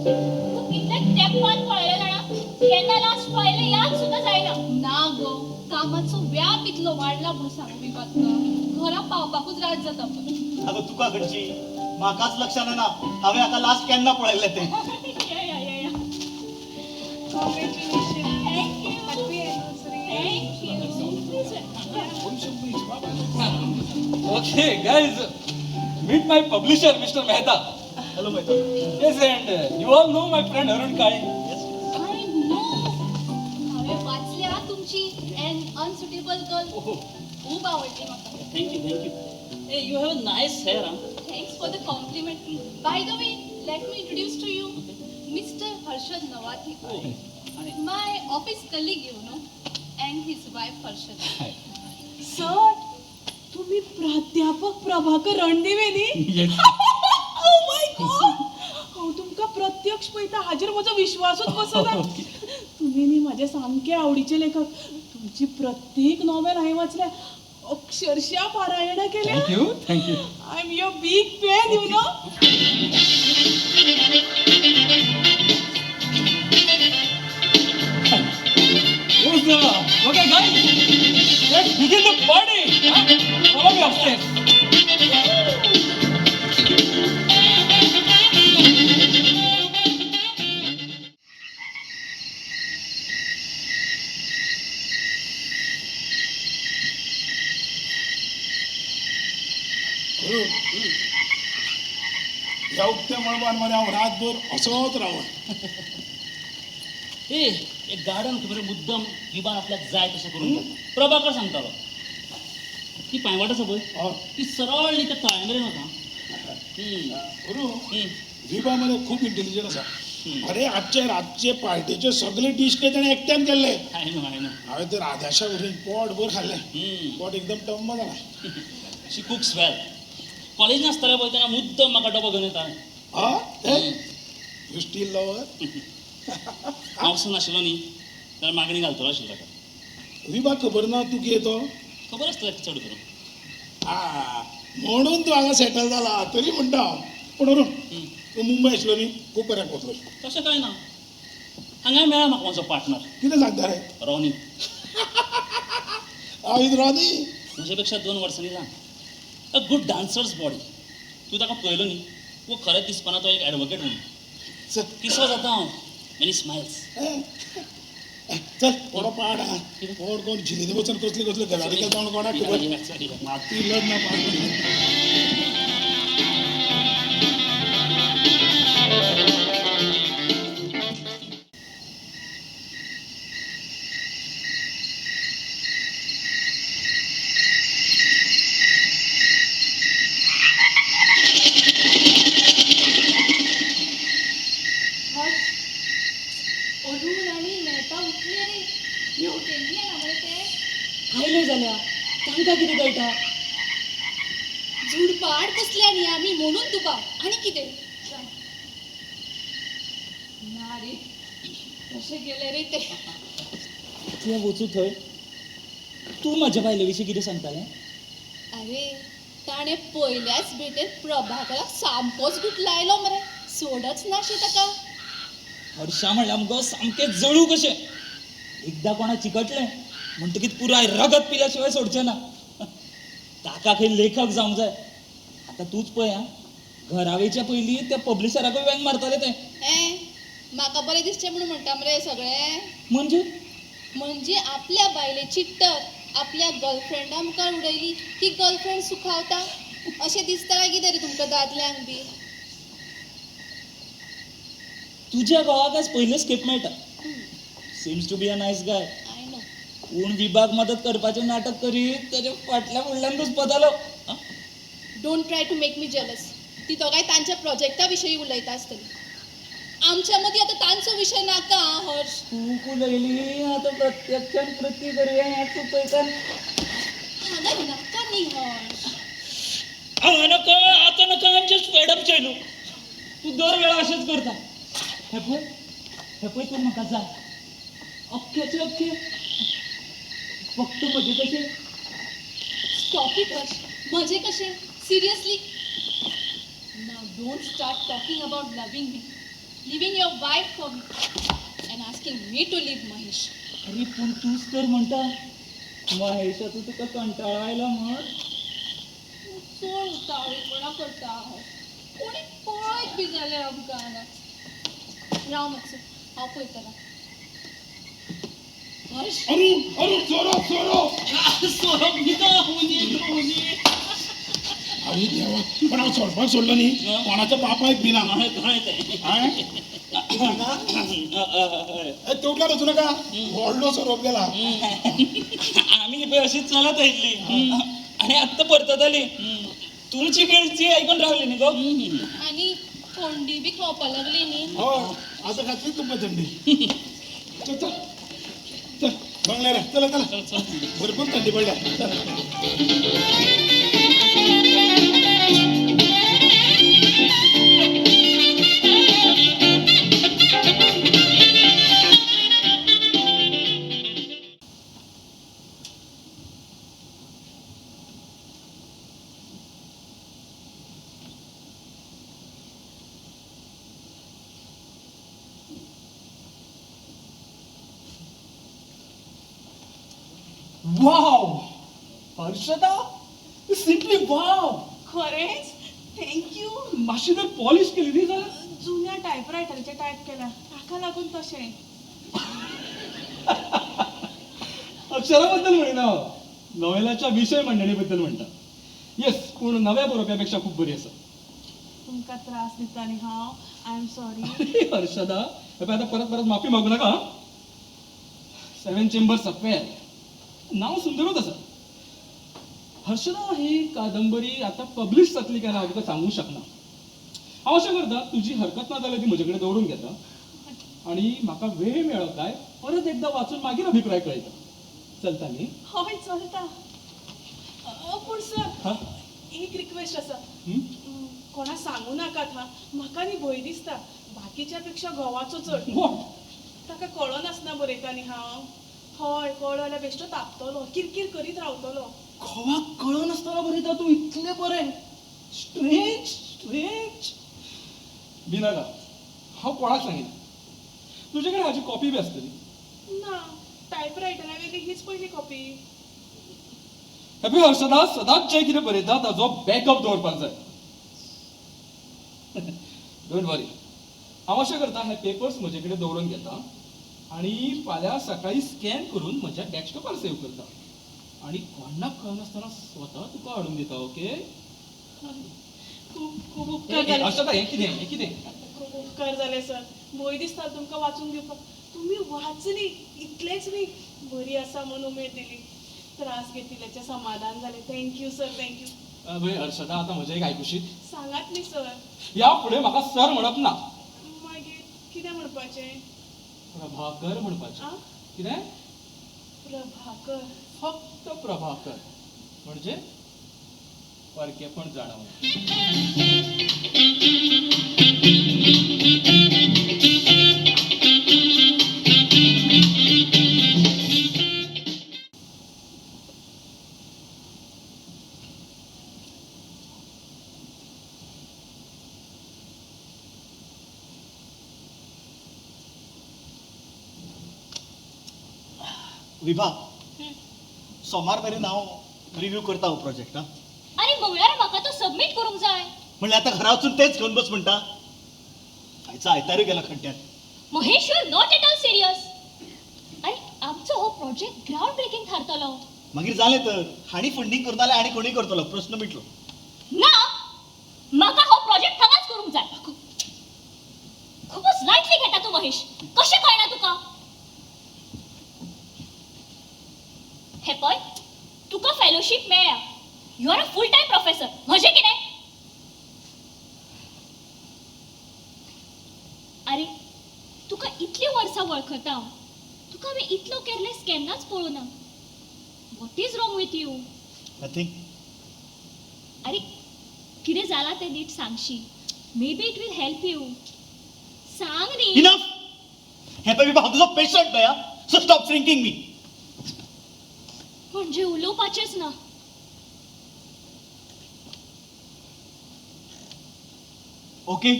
तूं कितल्या तेंपान पळयलें जाणा, केन्ना लास्ट पळयलें याद सुद्दां जायना. ना गो, कामाचो व्याप. व्याप इतलो वाडला म्हणून सांगू विभा तुका, घरा पावपाकूच रात जाता पळय. अगं तुका खंयची, म्हाकाच लक्षात ना हांवें हाका लास्ट केन्ना पळयल्लें तें. या या या या. Congratulations. Thank you. Happy anniversary. Thank you. Okay guys, meet my publisher Mister Mehta. Hello Mehta. Yes, and you all know my friend Arun Kale. I know. हांवें वाचल्या तुमची एन अनसुटेबल गर्ल, खूब आवडली म्हाका. Thank you, thank you. Hey, you have a nice hair. Ah Thanks for the compliment. By the way, let me introduce to you Mister Harshad Navathe, my office colleague, you know, and his wife Harshad. Sir, तुम्ही प्राध्यापक प्रभाकर रणदिवे न्ही? ओ my God, हांव तुमकां प्रत्यक्ष पळयता हाजेर म्हजो विश्वासूच बसना. तुमी न्ही म्हाजे सामके आवडीचे लेखक. तुमची प्रत्येक नॉवेल हांवें वाचल्या, अक्षरशा पारायणां केल्या. Thank you, thank you. I am your big fan, you know. Yes, okay guys, let's begin the party. Huh? Follow me upstairs. Arun, ह्या उक्त्या मळबान मरे हांव रातभर असोच रावन. ए, एक गार्डन खबर मुद्दम विभान आपल्याक जाय तशें करून दिता. प्रभाकर सांगतालो, ती पांयवाट आसा पळय, ती सरळ न्ही त्या तळ्या मेरेन वता. अरुण, विभा मरे खूब इंटेलिजंट आसा. अरे आजचे रातचे पार्टीचे सगळे डीश काय ताणें एकट्यान केल्ले. I know, I know. हांवें तर आधाशा वरून पोटभर खाल्लें, पोट एकदम टम्म जाला. She cooks well. कॉलेजीन आसताले पळय तेन्ना मुद्दम म्हाका डबो घेवन येतालें. हा, you still lover? हांव वचून नाशिल्लो न्ही जाल्यार मागणी घालतलो आशिल्लो ताका. विभा खबर ना तूं कितें तो? खबर आसता ताका चड करून. आ, म्हणून तूं हांगा सेटल जाला तरी म्हणटा हांव. पूण अरुण, तूं मुंबय आशिल्लो न्ही, खूब बऱ्याक वतलो. तशें कांय ना, हांगाय मेळ्ळा म्हाका म्हजो पार्टनर. कितें सांगता रे? रॉनी. हांव is Ronnie? म्हजे पेक्षा 2 वर्सांनी ल्हान. A good dancer's body. तूं ताका पळयलो न्ही, वो खरेंच दिसपाना तो एक एडवोकेट म्हणून. पिसो जाता हांव मेनी स्मायल्स. चल थोडो पाड आहा, कोण कोण झिलीनी वचून कसले कसले गजाली करता म्हणून कोणाक खबर. माती लढ ना पाड. हर्ष, अरुण आनी मेहता उठले रे. म्युटेनी ना मरे ते. आयले जाल्यार तांकां कितें कळटा? झुडपाड कसल्या न्ही आमी म्हणून तुका आनी कितें ना रे, तशें गेले रे ते. तुवें वचूं थंय, तूं म्हज्या बायले विशीं कितें सांगतालें? अरे ताणें पयल्याच भेटेत प्रभाकराक सामकोच गुटलायलो मरे, सोडच नाशें ताका. हर्षा म्हणल्यार मुगो सामकें जळू कशें, एकदां कोणा चिकटलें म्हणटकीच पुराय रगत पिल्या शिवाय सोडचें ना. ताका खंय लेखक जावंक जाय. आतां तूंच पळय आं, घरा वयच्या पयलीं त्या पब्लिशराकूय वेंग मारतालें तें. ए, म्हाका बरें दिसचें म्हणून म्हणटा मरे सगळें. म्हणजे? म्हणजे आपल्या बायलेची टर आपल्या गर्लफ्रेंडा मुखार उडयली की गर्लफ्रेंड सुखावता अशें दिसता काय कितें रे तुमकां दादल्यांक बी? तुज्या घोवाक आज पयलेच खेप मेळटा. Seems to be a nice guy. I know. पूण विभाग मदत करपाचें नाटक करीत ताच्या फाटल्या फुडल्यान घुसपतालो. Don't try to make me jealous. ती दोगांय तांच्या प्रोजेक्टा विशयी उलयता आसतली. आमच्या मदीं आतां तांचो विशय नाका हर्ष. खूब उलयली, आतां प्रत्यक्षान कृती करुया हें सुचयता. हांगा नाका न्ही हर्ष. हांगा नाका, आतां नाका. I am just fed up Shailu. तूं दर वेळा अशेंच करता. हें पळय, हें पळय, तूं म्हाका जाय अख्ख्याचे अख्खे, फक्त म्हजे कशें. Stop it Harsh. म्हजें कशें? Seriously, now don't start talking about loving me, leaving your wife for me and asking me to leave Mahesh. अरे पूण तूंच तर म्हणटा महेशाचो तुका कंटाळो आयला म्हण? चड उतावळीपणा करता हांव. कोणी पळयत बी जाल्यार आमकां हांगा. राव मातसो, हांव पळयतलां. हर्ष, अरुण अरुण, सोरो सोरो. सोरोप दिता. हुनी हुनी. अरे देवा, पण हांव सोडपाक सोडलो न्ही कोणाच्या बापायक बी ना. कळ्ळें तें. हांवें तेवटल्यार वचूं नाका, व्हडलो सोरोप गेला. आमी पळय अशीच चलत आयिल्ली आनी आत्तां परतताली, तुमची किळची आयकून रावली न्ही गो. आनी थंडी बी खावपा लागली न्ही. हय, आतां खातली तुमकां थंडी. चल चल चल, बंगल्यार चला चला, भरपूर थंडी पडल्या. चल. वाव हर्षदा, सिम्पली वाव. खरेंच thank you. मातशी जर पॉलिश केली न्ही जाल्यार. जुन्या टायपरायटराचेर टायप केला, ताका लागून तशें. अक्षरा बद्दल म्हणिना हांव, नॉव्हेलाच्या विशय मांडणी बद्दल म्हणटा. येस, पूण नव्या बरोवप्या पेक्षा खूब बरी आसा. तुमकां त्रास दिता न्ही हांव, I am sorry. अरे हर्षदा, हे पळय आतां परत परत माफी मागू नाका. सेवन चेंबर्स अफेअर नांव सुंदरूच आसा. हर्षदा, ही कादंबरी आतां पब्लिश जातली काय ना हांव तुका सांगूंक शकना. हांव अशें करता, तुजी हरकत ना जाल्यार ती म्हजे कडेन दवरून घेता आनी म्हाका वेळ मेळ्ळो काय परत एकदां वाचून मागीर अभिप्राय कळयता. चलता न्ही? हय चलता. पूण सर, हा? एक रिक्वेस्ट आसा. हं? कोणा सांगू नाकात हा, म्हाका न्ही भंय दिसता बाकीच्या पेक्षा घोवाचो चड. What? ताका कळनासना बरयता न्ही हांव. हय, कळ्ळो जाल्यार बेश्टो तापतलो, किरकीर करीत रावतलो. घोवाक कळनासतना बरयता तूं इतलें बरें? Strange strange. भिनाका, हांव कोणाक सांगिना. तुजे कडेन हाची कॉपी बी आसतली. ना, टायपरायटरा वयली हीच पयली कॉपी. हॅपी हर्षदा, सदांच जें कितें बरयता ताचो बॅकअप दवरपाक जाय. Don't वरी, हांव अशें करता, हे पेपर्स म्हजे कडेन दवरून घेता आनी फाल्यां सकाळीं स्कॅन करून म्हज्या डॅस्कटॉपार सेव करता आनी कोणाक कळनासतना स्वता तुका हाडून दिता. ओके? खूब खूब उपकार जाले. हर्षदा, हें कितें, हें कितें? खूब उपकार जाले सर. भंय दिसता तुमकां वाचून दिवपाक. तुमी वाचली इतलेंच न्ही, बरी आसा म्हूण उमेद दिली. त्रास घेतिल्ल्याचें समाधान जालें. Thank you sir, thank you. पळय हर्षदा, आतां म्हजें एक आयकुशीत? सांगात न्ही सर. ह्या फुडें म्हाका सर म्हणप ना. मागीर कितें म्हणपाचें? प्रभाकर म्हणपाचें. आं? कितें? प्रभाकर. फक्त प्रभाकर, म्हणजे परकेपण जाणवना. विभा, सोमार मेरेन हांव रिव्यू करता हो प्रोजेक्ट. हा. अरे, मंगळारा म्हाका तो सबमीट करूंक जाय. म्हणल्यार आतां घरा वचून तेच घेवन बस म्हणटा? आयचा आयतारूय गेला खड्ड्यात. Mahesh, you are not at all serious. अरे, आमचो हो प्रोजेक्ट ग्राउंड ब्रेकिंग थारतलो. मागीर जालें तर, हांणी फंडींग करता जाल्यार आनी कोणूय करतलो, प्रस्न मिटलो. ना, म्हाका हो प्रोजेक्ट हांगाच करूंक जाय. खूपच लायटली घेता तूं महेश. कशें कळना तुका हे? पळय, तुका फेलोशीप मेळ्ळ्या, you are a full time professor. म्हजें कितें? अरे, तुका इतलीं वर्सां वळखता हांव, तुका हांवें इतलो केअरलेस केन्नाच पळोवना. What is wrong with you? Nothing. अरे, कितें जालां तें नीट सांगशी, maybe it will help you. सांग न्ही. इनफ. हे पळय विभा, हांव तुजो पेशंट न्हय. So stop shrinking me. म्हणजे उलोवपाचेंच ना? ओके,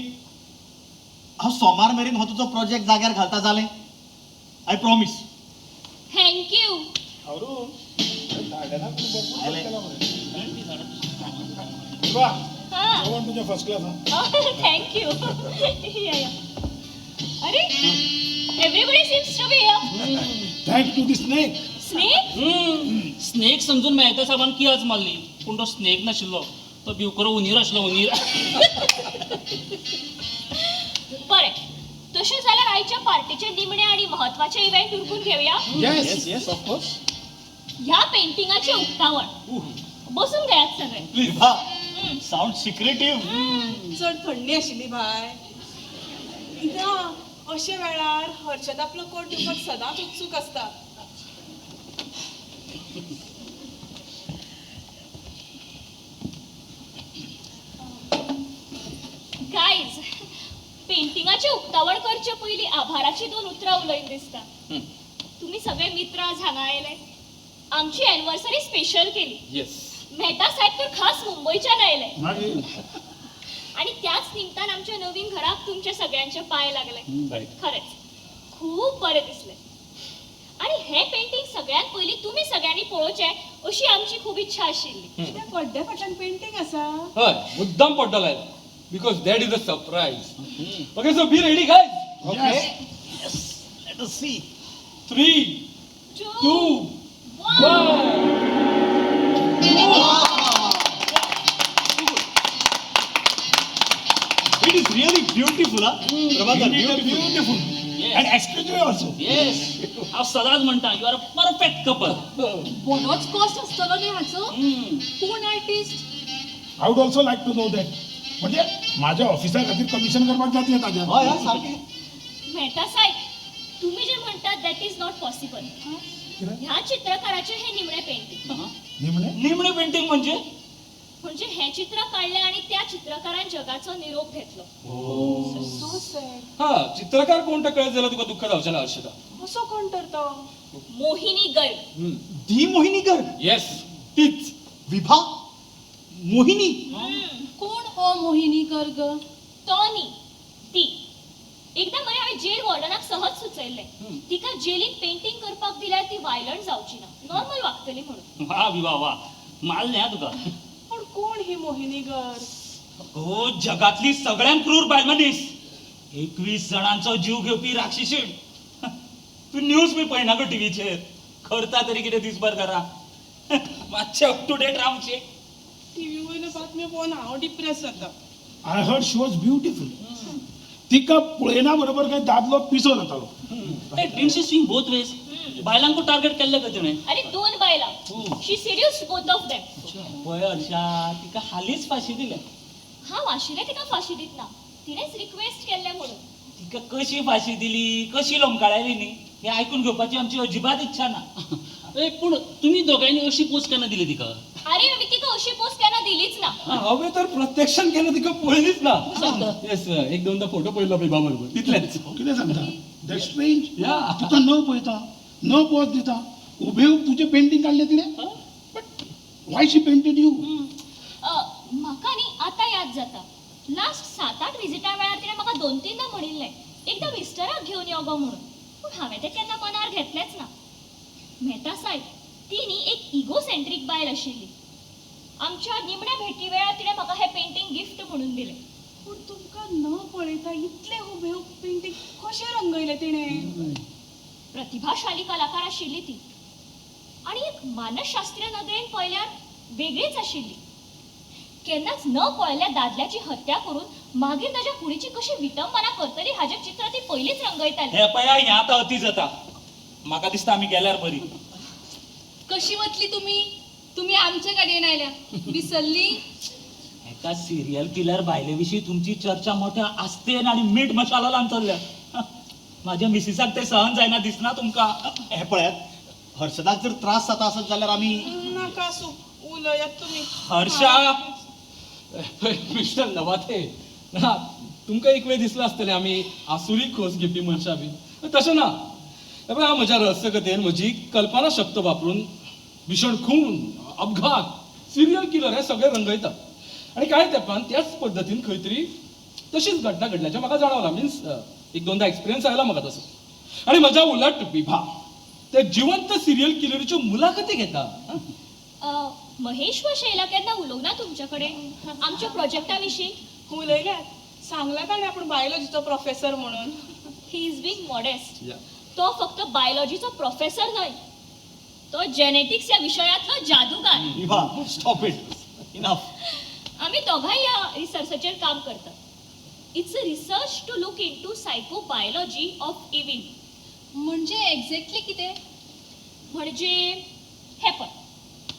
हांव सोमार मेरेन हो तुजो प्रोजेक्ट जाग्यार घालता, जालें? I promise. Thank you. Arun. गार्डनाक भरपूर खर्च केला मरे. वा, जेवण तुजें फर्स्ट क्लास हा. Thank you. या या. अरे, everybody seems to be here. Thanks to the snake. Snake? Snake समजून मेहता साहेबान कियाच मारली, पूण तो स्नेक नाशिल्लो, तो भिवकरो उंदीर आशिल्लो, उंदीर. बरें, तशें जाल्यार आयच्या पार्टीचे निमणे आणि महत्वाचे इव्हेंट उरकून घेऊया. Yes. Yes, of course. ह्या पेंटिंगाचे उक्तावण. बसून घेयात सगळे. Vibha, sound secretive. चड थंडी आशिल्ली बाय. ना, अशे वेळार हर्षद आपलो कोट दिवपाक सदांच उत्सूक आसता. गायज, पेंटिंगाचे उक्तावण करचे पयलीं आभाराची दोन उतरां उलयन दिसता. तुम्ही सगळे मित्र आज हांगा आयले, आमची एनिव्हर्सरी स्पेशल केली. येस. मेहता साहेब तर खास मुंबईच्यान आयले. मागीर? आणि त्याच निमतान आमच्या नवीन घराक तुमच्या सगळ्यांचे पाय लागले. खरेंच खूप बरें दिसलें. आणि हे पेंटिंग सगळ्यात पयलीं तुमी सगळ्यांनी पळोवचें अशी आमची खूब इच्छा आशिल्ली. त्या पड्ड्या फाटल्यान पेंटींग आसा. हय, मुद्दाम पडटलो लायला because that is a surprise. Okay, so be ready guys. Okay, yes, let us see. 3, 2, 2, 1. It is really beautiful हा Prabhakar, beautiful. Beautiful and exclusive also. Yes, हांव सदांच म्हणटा, you are a perfect couple. बरोच cost आसतलो न्ही हाचो? कोण artist? I would also like to know that. म्हणजे माझ्या ऑफिसा खातीर कमिशन करपाक जातलें ताज्या. हय हय, सारकें. मेहता साहेब, तुम्ही जे म्हणतात that is not possible. ह्या चित्रकाराचे हे निमणे पेंटिंग. निमणे? निमणे पेंटिंग म्हणजे? म्हणजे हे चित्र काढले आणि त्या चित्रकारान जगाचो निरोप घेतलो. So sad. हा, चित्रकार कोण तर कळत जाल्यार तुका दुःख जावचें ना हर्षदा. असो कोण तर तो? मोहिनी गर्ग. दी मोहिनी गर्ग? येस, तीच. विभा, मोहिनी. कोण हो मोहिनी गर्ग? तो न्ही, ती. एकदा मरे हांवें जेल वॉर्डनाक सहज सुचयल्लें, तिका जेलीन पेंटिंग करपाक दिल्यार ती वायलंट जावची ना, नॉर्मल वागतली म्हणून. वा विभा वा, मारलें हा तुका. पूण कोण ही मोहिनी गर्ग? हो, जगातली सगळ्यात क्रूर बायल मनीस, 21 जणांचो जीव घेवपी राक्षसीण. तूं न्यूज बी पळयना गो टिवीचेर? करता तरी कितें दिसभर घरा? मातशें अप टू डेट रावचें. टिव्ही वयल्यो बातम्यो पळोवन हांव डिप्रेस जाता. I heard she was beautiful. तिका पळयना बरोबर काय दादलो पिसो जातालो. Didn't she swing both ways? बायलांकूय target केल्लें खंय तिणें. आनी दोन बायलां, she seduced both of them. पळय हर्षा, तिका हालींच फांशी दिल्या. हांव आशिल्लें तिका फांशी दितना, तिणेंच रिक्वेस्ट केल्लें म्हणून. तिका कशी फांशी दिली, कशी लोंबकाळायली न्ही, हें आयकून घेवपाची आमची अजिबात इच्छा ना. पूण तुमी दोगांयनी अशी पोस्ट केन्ना दिली तिका? अरे, आमी तिका अशी पोस्ट केन्ना दिलीच ना. हांवें तर प्रत्यक्षान केन्ना तिका पळयलीच ना. येस, एक दोनदा फोटो पळयलो विभा बरोबर, तितलेंच. कितें सांगता? That strange. या. तुका न पळयता, न पोज दिता, उबेहूब तुजें पेंटींग काडलें तिणें. But why she painted you? म्हाका न्ही आतां याद जाता, लास्ट 7-8 विजिटा वेळार तिणें म्हाका दोन तीनदां म्हणिल्लें, एकदां मिस्टराक घेवन यो गो म्हणून. पूण हांवें तें केन्ना मनार घेतलेंच ना. मेहता साहेब, ती न्ही एक इगोसेंट्रीक बायल आशिल्ली. आमच्या निमण्या भेटी वेळार तिणें म्हाका हें पेंटींग गिफ्ट म्हणून दिलें. पूण तुमकां न पळयता इतलें हुबेहूब पेंटींग कशें रंगयलें तिणें? प्रतिभाशाली कलाकार आशिल्ली ती, आनी एक मानसशास्त्रीय नदरेन पळयल्यार वेगळीच आशिल्ली. केन्नाच न पळयल्ल्या दादल्याची हत्या करून मागीर ताच्या कुडीची कशी विटंबना करतली हाजें चित्र ती पयलींच रंगयताली. हे पळया, हें आतां अती जाता. म्हाका दिसता आमी गेल्यार बरी. कशी वतली तुमी? तुमी आमच्या गाडयेन आयल्या, विसरली? एका सिरियल किलर बायले विशीं तुमची चर्चा मोठ्या आस्तेन आनी मीठ मसालो लावन चल्ल्या. माझ्या मिसिसाक ते सहन जायना, दिसना तुमकां? हे पळयात, हर्षदाक जर त्रास जाता आसत जाल्यार आमी नाका, आसूं, उलयात तुमी. हर्षा. मिस्टर नवाथे ना, तुमकां एक वेळ दिसलां आसतलें आमी आसुरी खोस घेवपी मनशां बी, तशें ना. हे पळय, हांव म्हज्या रहस्यकथेन म्हजी कल्पना शक्त वापरून भीषण खून, अपघात, सिरियल किलर हे सगळे रंगयता. आनी कांय तेंपान त्याच पद्दतीन खंय तरी तशीच घटना घडल्याचें म्हाका जाणवलां. मिन्स एक दोनदा एक्सपिरियन्स आयला म्हाका तसो. आनी म्हज्या उलट विभा ते जिवंत सिरियल किलरीच्यो मुलाखती घेता. महेश वा शैला केन्ना उलोवंक ना तुमचे कडेन आमच्या प्रोजेक्टा विशीं? उलयल्यात, सांगला ताणें आपूण बायोलॉजीचो प्रोफेसर म्हणून. He is being modest. तो फक्त बायोलॉजीचो प्रोफेसर न्हय, तो जेनेटिक्स ह्या विशयांतलो जादूगार. Vibha, stop it, enough. आमी दोगांय ह्या रिसर्चाचेर काम करतात. It's a research to look into psychobiology of evil. म्हणजे एक्झॅक्टली कितें? म्हणजे हें पळय,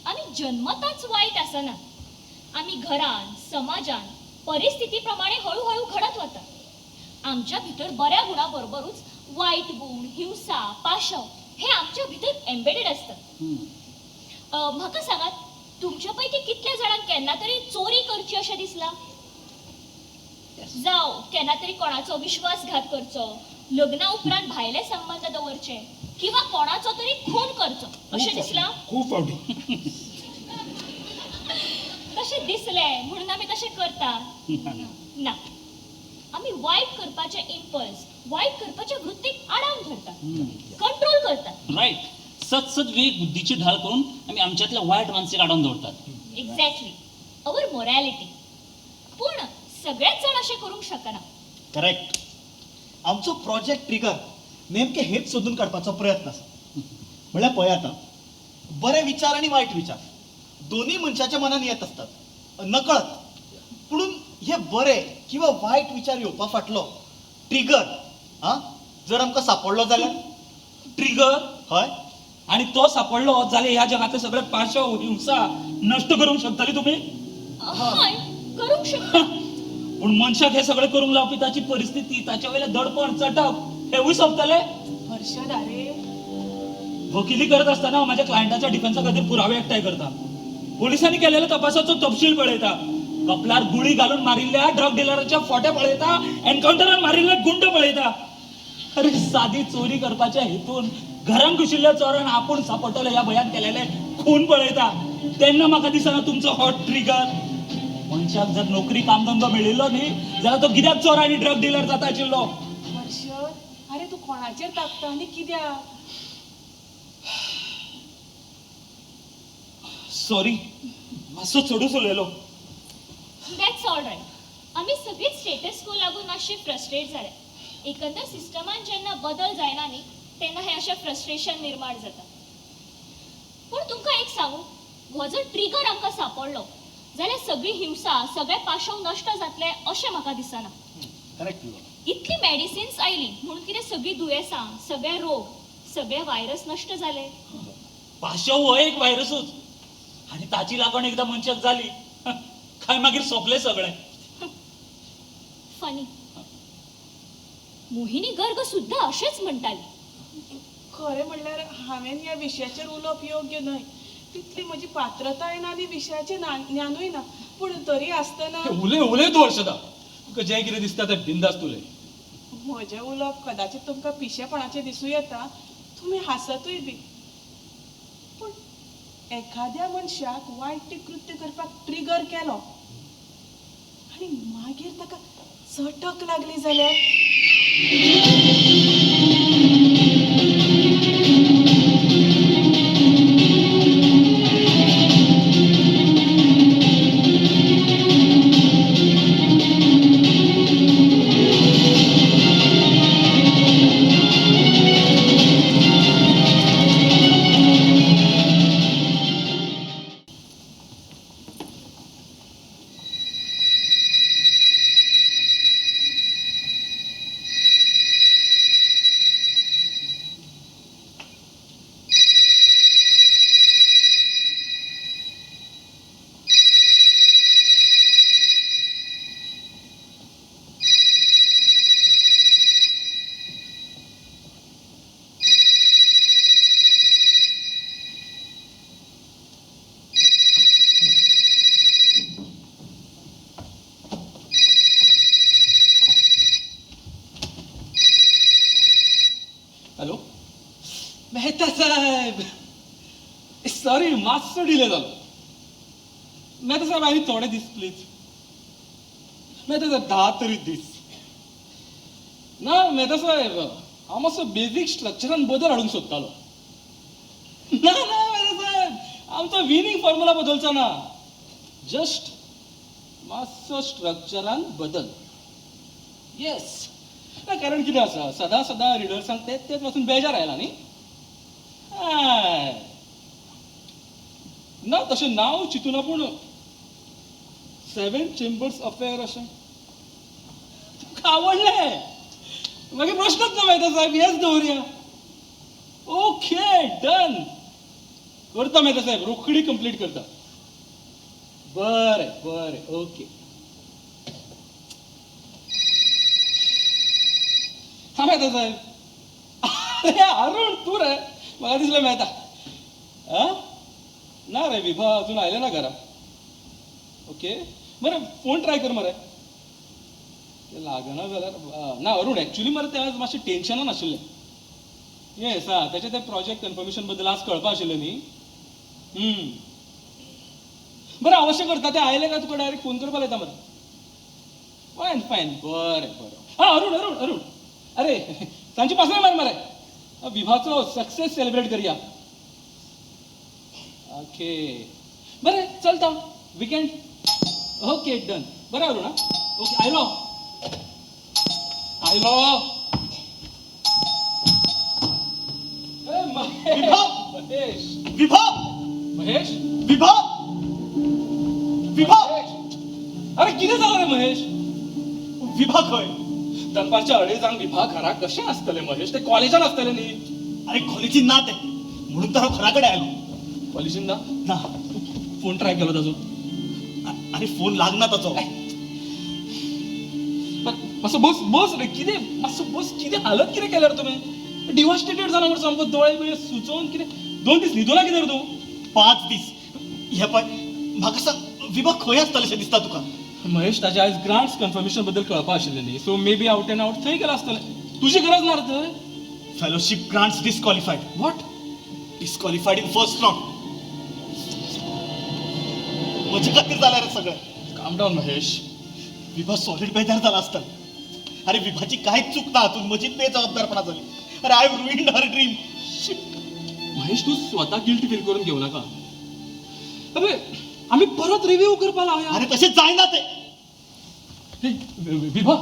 आमी जन्मताच वायट आसना. आमी घरान, समाजान, परिस्थिती प्रमाणे हळू हळू घडत वता. आमच्या भितर बऱ्या गुणा बरोबरूच वायट गुण, हिंसा, पाशव हे आमच्या भितर एम्बेडेड आसतात. म्हाका सांगात, तुमच्या पैकी कितल्या जाणांक केन्ना तरी चोरी करची अशें दिसलां? जावं केन्ना तरी कोणाचो विश्वासघात करचो, लग्ना उपरांत भायले संबंद दवरचे किंवा कोणाचो तरी खून करचो अशें दिसलां? खूब फावटी. तशें दिसलें म्हणून आमी तशें करता ना. आमी वायट करपाचे इम्पल्स, वायट करपाच्या वृत्तीक आडावन धरता, कंट्रोल करता. राईट. सतसत विवेक बुद्धीची ढाल करून आमी आमच्यातल्या वायट मानसीक आडावन दवरतात. Exactly, our morality. पूण सगळेच जाण अशें करूंक शकना. करेक्ट. आमचो प्रोजेक्ट ट्रिगर नेमके हेच सोदून काडपाचो प्रयत्न आसा. म्हणल्यार पळय आतां, बरे विचार आनी वायट विचार दोनूय मनशाच्या मनान येत आसतात नकळत. पुणून हे बरे किंवा वायट विचार येवपा फाटलो ट्रिगर आ जर आमकां सापडलो जाल्यार? ट्रिगर? हय. आणि तो सापडलो जाल्यार ह्या जगातले सगळे पाशव, हिंसा नश्ट करूंक शकतली तुमी? हय, करूंक शकता. पूण मनशाक हे सगळे करूंक लावपी ताची परिस्थिती, ताच्या वयले दडपण, चटक हेवूय सोंपतले? हर्षद, अरे. वकिली करत आसतना हांव माझ्या क्लायंटाच्या डिफेन्सा खातीर पुरावे एकठांय करता, पोलिसांनी केलेल्या तपासाचो तपशील पळयता, कपलार गुळी घालून मारिल्ल्या ड्रग डिलराच्या फोटे पळयता, एन्काउंटरान मारिल्ले गुंड पळयता. अरे, सादी चोरी करपाच्या हेतून घरान घुशिल्ल्या चोरान आपूण सापडटलो ह्या भंयान केलेले खून पळयता, तेन्ना म्हाका दिसना तुमचो हो ट्रिगर. मनशाक जर नोकरी, कामधंदो मेळिल्लो न्ही जाल्यार तो कित्याक चोर आनी ड्रग डिलर जाता आशिल्लो? हर्षद, अरे, तूं कोणाचेर तापता आनी कित्याक? सॉरी, मातसो चडूच उलयलो. That's all right. आमी सगळीच स्टेटस को लागून मातशे फ्रस्ट्रेट जाले. एकंदर सिस्टमान जेन्ना बदल जायना न्ही, तेन्ना हें अशें फ्रस्ट्रेशन निर्माण जाता. पूण तुमकां एक सांगू, हो जर ट्रिगर आमकां सापडलो जाल्यार सगळी हिंसा, सगळे पाशव नश्ट जातले अशें म्हाका दिसना. करेक्ट. इतली मेडिसिन्स आयली म्हणून कितें सगळीं दुयेंसां, सगळे रोग, सगळे व्हायरस नश्ट जाले? पाशव हो एक व्हायरसूच आणि ताची लागण एकदा मनशाक जाली काय मागीर सोंपलें सगळें. फनी, मोहिनी गर्ग सुद्दां अशेंच म्हणटाली. खरें म्हणल्यार हांवें ह्या विशयाचेर उलोवप योग्य न्हय. तितली म्हजी पात्रताय ना आनी विशयाचें ज्ञानूय ना. पूण तरी आसतना उलय, उलय तूं हर्षदा. तुका जें कितें दिसता तें बिंदास उलय. म्हजें उलोवप कदाचित तुमकां पिशेपणाचें दिसूं येता, तुमी हांसतूय बी. पूण एखाद्या मनशाक वायट कृत्य करपाक ट्रिगर केलो आनी मागीर ताका चटक लागली जाल्यार? हॅलो मेहता साहेब, सॉरी, मातसो डिले जालो. मेहता साहेब, आनी थोडे दीस प्लीज. मेहता साहेब, 10 तरी दीस ना. मेहता साहेब, हांव मातसो बेजीक स्ट्रक्चरान बदल हाडूंक सोदतालो. ना ना मेहता साहेब, आमचो विनींग फॉर्मुला बदलचो ना, जस्ट मातसो स्ट्रक्चरान बदल. येस, ना कारण कितें आसा, सदां सदां रिडर्सांक तेच तेच वाचून बेजार आयला न्ही. हय ना, तशें नांव चिंतूना, पूण सेवन चेंबर्स अफेअर अशें तुका आवडलें, मागीर प्रश्नच ना मेहता साहेब, हेच दवरया. ओके डन, करता मेहता साहेब, रोखडी कंप्लीट करता. बरें बरें, ओके. हा मेहता साहेब. अरे अरुण तूं रे, म्हाका दिसलें मेहता. आं ना रे, विभा अजून आयलें ना घरा. ओके बरें, फोन ट्राय कर मरे, ते लागना जाल्यार. ना अरुण, एक्चुली मरे तें आज मातशें टेन्शनान आशिल्लें. येस, आं तेचें तें प्रोजेक्ट कन्फर्मेशन बद्दल आज कळपा आशिल्लें न्ही. बरें, अवश्य करता. तें आयलें काय तुका डायरेक्ट फोन करपा लायता मरे. फायन फायन, बरें बरें. आं अरुण अरुण अरुण, अरे सांजची पासय मार मरे, विभाचो सक्सेस सेलिब्रेट करया. ओके बरें, चलता विकेंड. ओके डन, बरें अरुण. आं ओके, आयलो आयलो. विभा, महेश, विभा, महेश, विभा, विभा. अरे कितें जालां रे महेश? विभा खंय? दनपारच्या अडेजांक विभा घरा कशें आसतलें महेश? ते कॉलेजान आसतलें न्ही. अरे कॉलेजीन ना तें, म्हणून तर हांव घरा कडेन आयलो. कॉलेजीन ना? ना. फोन ट्राय केलो ताजो? अरे फोन लागना ताचो. मातसो बस बस रे, कितें मातसो बस, कितें हालत कितें केल्यार तुवें? डिवास्टेटेड जाला मरे सामको, दोळे बिळे सुचोवन कितें. 2 दीस न्हिदो ना कितें रे तूं? 5 दीस. हे पळय, म्हाका सांग विभा खंय आसतलें अशें दिसता तुका? महेश, ताजे आयज ग्रांट्स कन्फर्मेशन बद्दल कळपा आशिल्लें न्ही, so may be out and out थंय गेलां आसतलें. तुजी गरज ना रे थंय. Fellowship grants disqualified. What? Disqualified in first round. म्हजे खातीर जालें रे सगळें. Calm down Mahesh. Vibha solid बेजार जाला आसतलें. अरे विभाची कांयच चूक ना हातूंत, म्हजीच बेजबाबदारपणा जाली. अरे I ruined her dream. Mahesh, तूं स्वता गिल्ट फील करून घेवं नाका. अबे आमी परत रिव्यू करपा लावया. अरे तशें जायना तें. Vibha,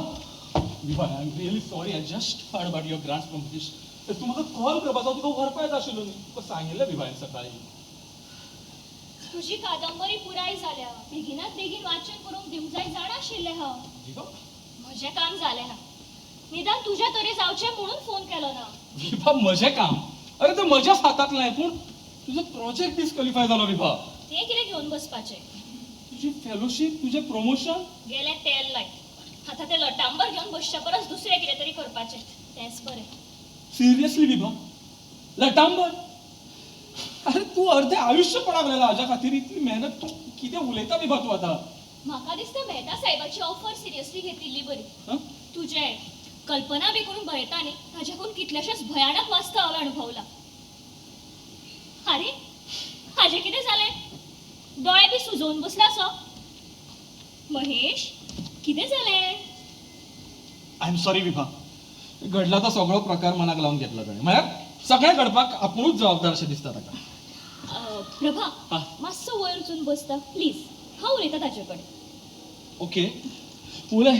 Vibha, I am really sorry. I just heard about your grants from Mahesh. तूं म्हाका कॉल करपाचो, तुका व्हरपा येता आशिल्लो न्ही. तुका सांगिल्लें विभा हांवें सकाळीं. तुजी कादंबरी पुराय जाल्या, बेगिनात बेगीन वाचन करूंक दिवंक जाय जाणा आशिल्लें हांव. विभा, म्हजें काम जालें ना, निदान तुज्या तरी जावचें म्हणून फोन केलो ना. विभा, म्हजें काम? अरे तें म्हज्याच हातांतलें, पूण तुजो प्रोजेक्ट डिस्क्वॉलिफाय जालो विभा. तें कितें घेवन बसपाचें? तुजी फेलोशीप, तुजें प्रमोशन गेलें तेल लायत. आतां तें लटांबर घेवन बसच्या परस दुसरें कितें तरी करपाचें, तेंच बरें. सिरियसली विभा, लटांबर? अरे तूं अर्धें आयुश्य पडाक लायलां हाज्या खातीर, इतली मेहनत. तूं कितें उलयता विभा तूं आतां? म्हाका दिसता मेहता साहेबाची ऑफर सिरियसली घेतिल्ली बरी. तुजें कल्पना बी करूंक भयता न्ही, ताज्याकून कितलेशेच भयानक वास्तव हांवें अणभवलां. आरे हाजें कितें जालें? दोळे बी सुजोवन बसला सो. महेश, कितें जालें? I am sorry Vibha. घडला तो सगळो प्रकार मनाक लावन घेतला ताणें, म्हळ्यार सगळें घडपाक आपुणूच जबाबदार अशें दिसता ताका. प्रभा, मातसो वयर वचून बसता प्लीज, हांव उलयता ताजे कडेन. ओके उलय.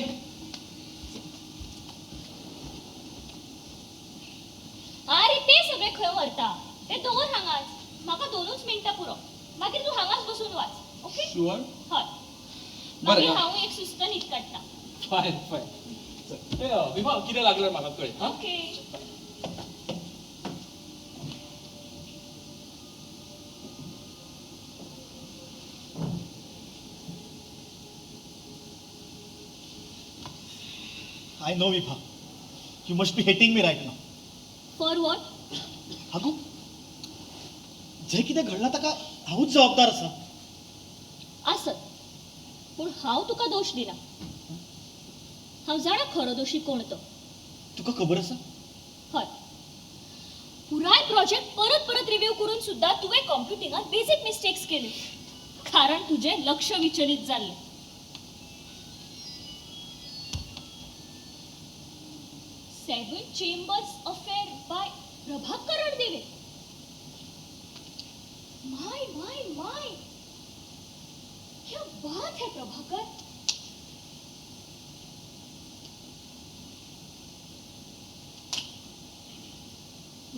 आरे ते सगळे खंय व्हरता? ते दवर हांगाच, म्हाका 2 मिनटां पुरो, मागीर तूं हांगाच बसून वाच. ओके? शुअर? हय. मागीर हांव एक सुस्त न्हीद काडटा. Fine fine. विभा, कितें लागल्यार म्हाका कळय. Okay. I know Vibha, you must be hating me right now. For what? आगो, जें कितें घडलां ताका हांवूच जबाबदार आसा. आसत, पूण हांव तुका दोश दिना. हांव जाणा खरो दोशी कोण तो. तुका खबर आसा? हय. पुराय प्रोजेक्ट परत परत रिव्यू करून सुद्दां तुवें कॉम्प्युटिंगांत बेजीक मिस्टेक्स केल्यो, कारण तुजें लक्ष विचलित जाल्लें. Seven Chambers Affair by Prabhakar Ranadive. My my my, क्या बात है प्रभाकर.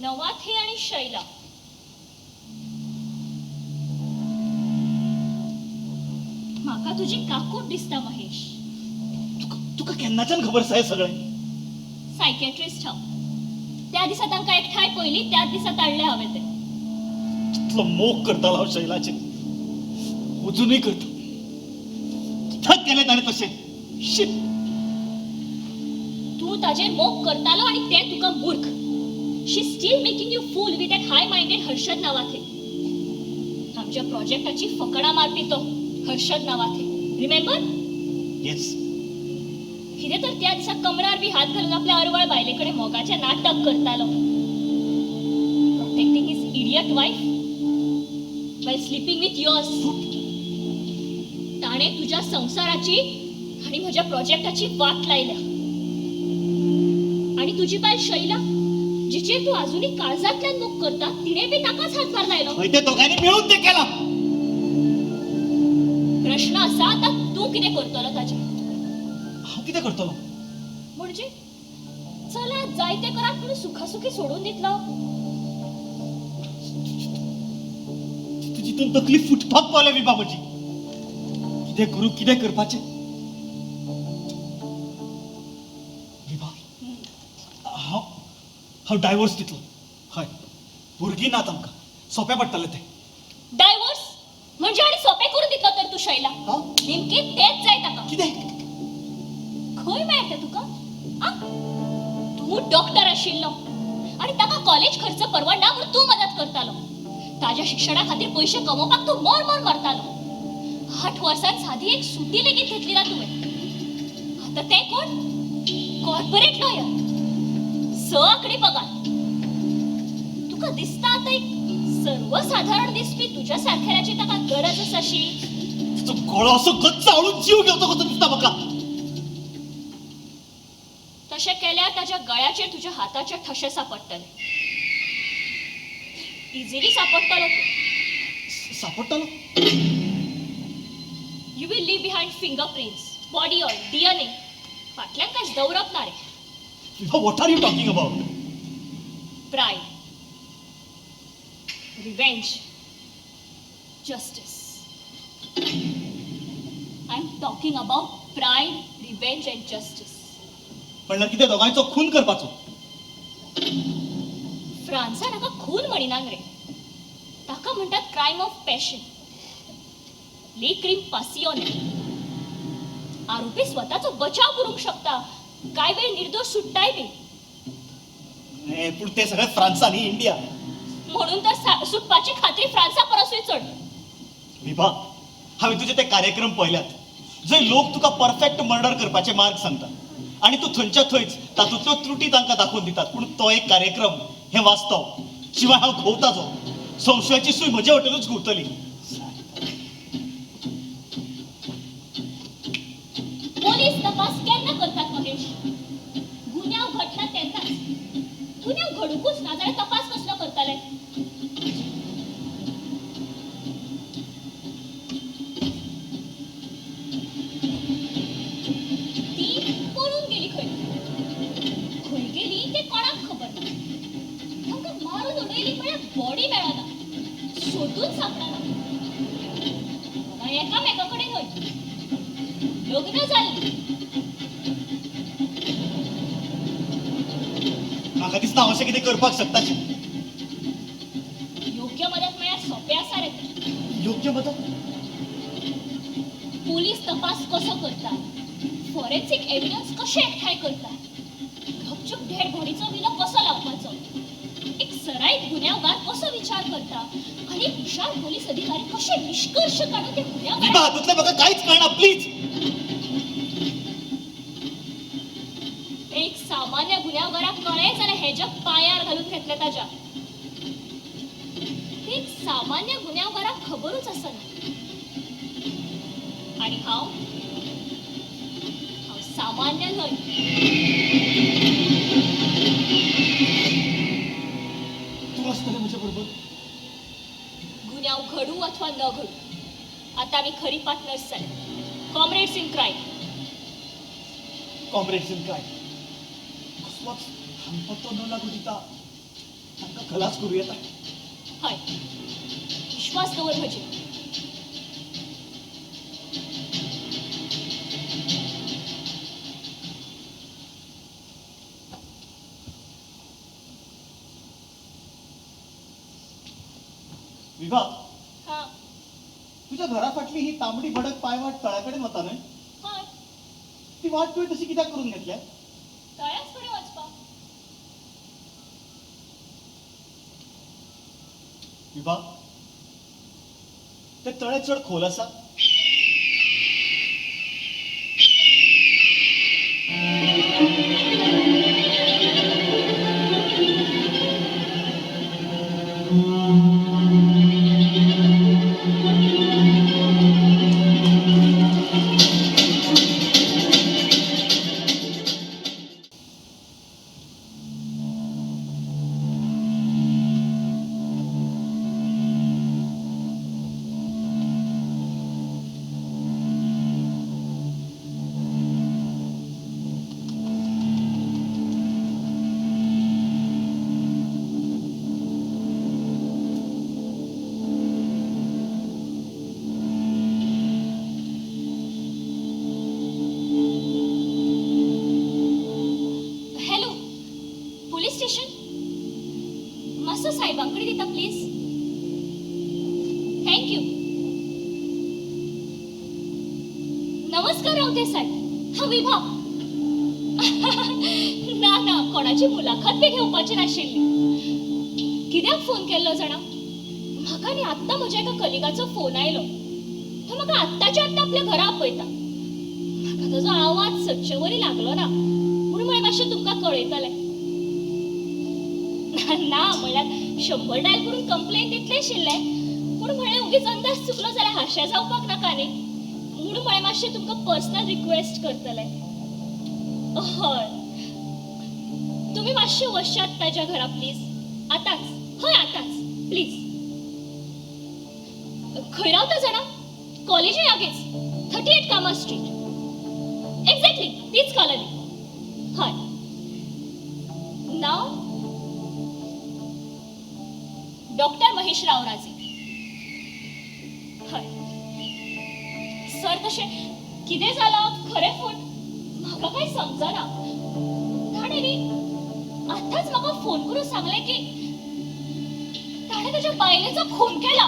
नवाथे आणि शैला म्हाका तुजी काकूट दिसता महेश. तुका केन्नाच्यान खबर आसा हें सगळें? सायकॅट्रिस्ट हांव. त्या दिसा तांकां एकठांय पयली, त्याच दिसा ताडले हांवें ते. कितलो मोग करतालो हांव शैलाचेर, अजुनूय करता. कित्याक केलें ताणें तशें? शीट. तूं ताजेर मोग करतालो आनी तें तुका मूर्ख. She still making you fool with that high minded Harshad Navathe. आमच्या प्रोजेक्टाची फकडां मारपी तो हर्षद नावाथे, रिमेंबर? येस. कितें तर त्या दिसा कमरार बी हात घालून आपल्या अरवळ बायले कडेन मोगाचें नाटक करतालो. Protecting his idiot wife while sleeping with yours. ताणें तुज्या संवसाराची आनी म्हज्या प्रोजेक्टाची वाट लायल्या. आनी तुजी बायल शैला, जिचेर तूं अजुनूय काळजांतल्यान मोग करता, तिणें बी ताकाच हातभार लायलो. हय, ते दोगांनी मेळून तें केलां. प्रश्न आसा आतां तूं कितें करतलो ताचेर? हांव कितें करतलो? म्हणजे चला जायते करात म्हणून सुखासुखी सोडून दितलो? तुजी तितून तकली फुटपाक पावल्या विभा म्हजी. कितें करूं, कितें करपाचें? विभा, हांव हांव डायवोर्स दितलो. हय, भुरगीं नात आमकां, सोंपें पडटलें तें. डायवोर्स म्हणजे आनी सोंपें करून दितलो तर तूं शैला? नेमकें तेंच जाय ताका. कितें? खंय मेळटा तुका? आ, तूं डॉक्टर आशिल्लो आनी ताका कॉलेज खर्च परवडना म्हूण तूं मदत करतालो. ताज्या शिक्षणा खातीर पयशे कमोवपाक तूं मर मर मरतालो. 8 वर्सांत सादी एक सुटी लेगीत घेतली ना तुवें. आतां तें कोण? कॉर्पोरेट लॉयर, 6 आंकडी पगार. तुका दिसता आतां एक सर्वसाधारण दिसपी तुज्या सारखेल्याची ताका गरज आसा शी? तुजो गळो असो गच्च आवळून जीव घेवचो कसो दिसता म्हाका. तशें केल्यार ताच्या गळ्याचेर तुज्या हाताचे ठशे सापडटले. इझिली सापडटलो तूं. सापडटलो? You will leave behind fingerprints, body oil, DNA. फाटल्यान कांयच दवरप ना रे. What are you talking about? Pride, revenge, justice. I am talking about pride, revenge and justice. म्हणल्यार कितें, दोगांयचो खून करपाचो? फ्रांसान हाका खून म्हणिनात रे, ताका म्हणटात क्रायम ऑफ पॅशन, ले क्रीम पासियोने. आरोपी स्वताचो बचाव करूंक शकता, कांय वेळ निर्दोश सुट्टाय बी. पूण ते सगळे फ्रांसान, ही इंडिया. म्हणून तर सुटपाची खात्री फ्रांसा परसूय चड. विभा, हांवें तुजे ते कार्यक्रम पळयल्यात जंय लोक तुका परफेक्ट मर्डर करपाचे मार्ग सांगता आनी तूं थंयच्या थंयच तातूंतल्यो त्रुटी तांकां दाखोवन दितात. पूण तो एक कार्यक्रम हें वास्तव. शिवाय हांव घोव ताजो, संशयाची सूय म्हजे वटेनूच घुंवतली. पोलीस तपास केन्ना करतात महेश? गुन्यांव घडटा तेन्नाच. गुन्यांव घडुकूच ना जाल्यार तपास कसलो करतले? ती पळून गेली खंय, खंय गेली तें कोणाक खबर ना. तांकां मारून उडयली म्हळ्यार बॉडी मेळना, सोदून सापडना. एकामेका कडेन न्हय, लग्न जाल्लीं. म्हाका दिसता हांव अशें कितें करपाक शकता. योग्य मदत म्हळ्यार सोंपें आसा रे तें. योग्य मदत? पोलीस तपास कसो करता, फॉरेन्सिक एविडन्स कशें एकठांय करता, गपचूप डेड बॉडीचो विलो कसो लावपाचो, एक सराईत गुन्यांवगार कसो विचार करता आनी हुशार पोलीस अधिकारी कशे निश्कर्श काडून ते गुन्यांवगार. विभा, हातूंतलें म्हाका कांयच कळना, प्लीज. एक सामान्य गुन्यांवगाराक कळ्ळें जाल्यार हेज्या पांयार घालून घेतलें ताज्या. एक सामान्य गुन्यांवगाराक खबरूच आसना. आनी हांव हांव सामान्य न्हय. तूं आसतलें म्हज्या बरोबर. गुन्यांव न घडूं. आतां आमी खरी पार्टनर्स जाले, comrades in crime. Comrades in crime. कसलोच थांगपत्तो न लागू दिता तांकां खलास करूं येता. हय, विश्वास दवर म्हजेर. विभा, हां. तुझ्या घरा फाटली ही तांबडी भडक पायवाट तळ्याकडेन वता न्हय? हय. ती वाट तुवें तशी कित्याक करून घेतल्या? तळ्याच कडेन वचपाक. विभा, ते तळें चड खोल आसा? Hello, police station? मातसो साहेबांकडे दिता प्लीज. Thank you. नमस्कार रावते साहेब, हांव विभा. ना ना, कोणाची मुलाखत बी घेवपाची नाशिल्ली. कित्याक फोन केल्लो जाणा? म्हाका न्ही आत्तां म्हज्या एका कलिगाचो फोन आयलो. तो म्हाका आत्ताच्या आत्तां आपल्या घरा आपयता. म्हाका ताजो आवाज सदचे वरी लागलो ना, म्हणून म्हळें मातशें तुमकां कळयतलें. ना म्हणल्यार 100 डायल करून कंप्लेन दितलें आशिल्लें, पूण म्हळें उगीच अंदाज चुकलो जाल्यार हांशें जावपाक नाका न्ही, म्हणून म्हळें मातशें तुमकां पर्सनल रिक्वेस्ट करतलें. हय, तुमी मातशें वशात ताज्या घरा प्लीज, आतांच. हय आतांच प्लीज. खंय रावता जाणा? कॉलेजी लागींच, 38 कामा स्ट्रीट, एक्झॅक्टली तीच कॉलनी. हय. नांव डॉक्टर महेशराव राजे. हय सर, तशें कितें जालां खरें फोन म्हाका कांय समजना. ताणें न्ही आतांच म्हाका फोन करून सांगलें की ताणें ताच्या बायलेचो खून केला.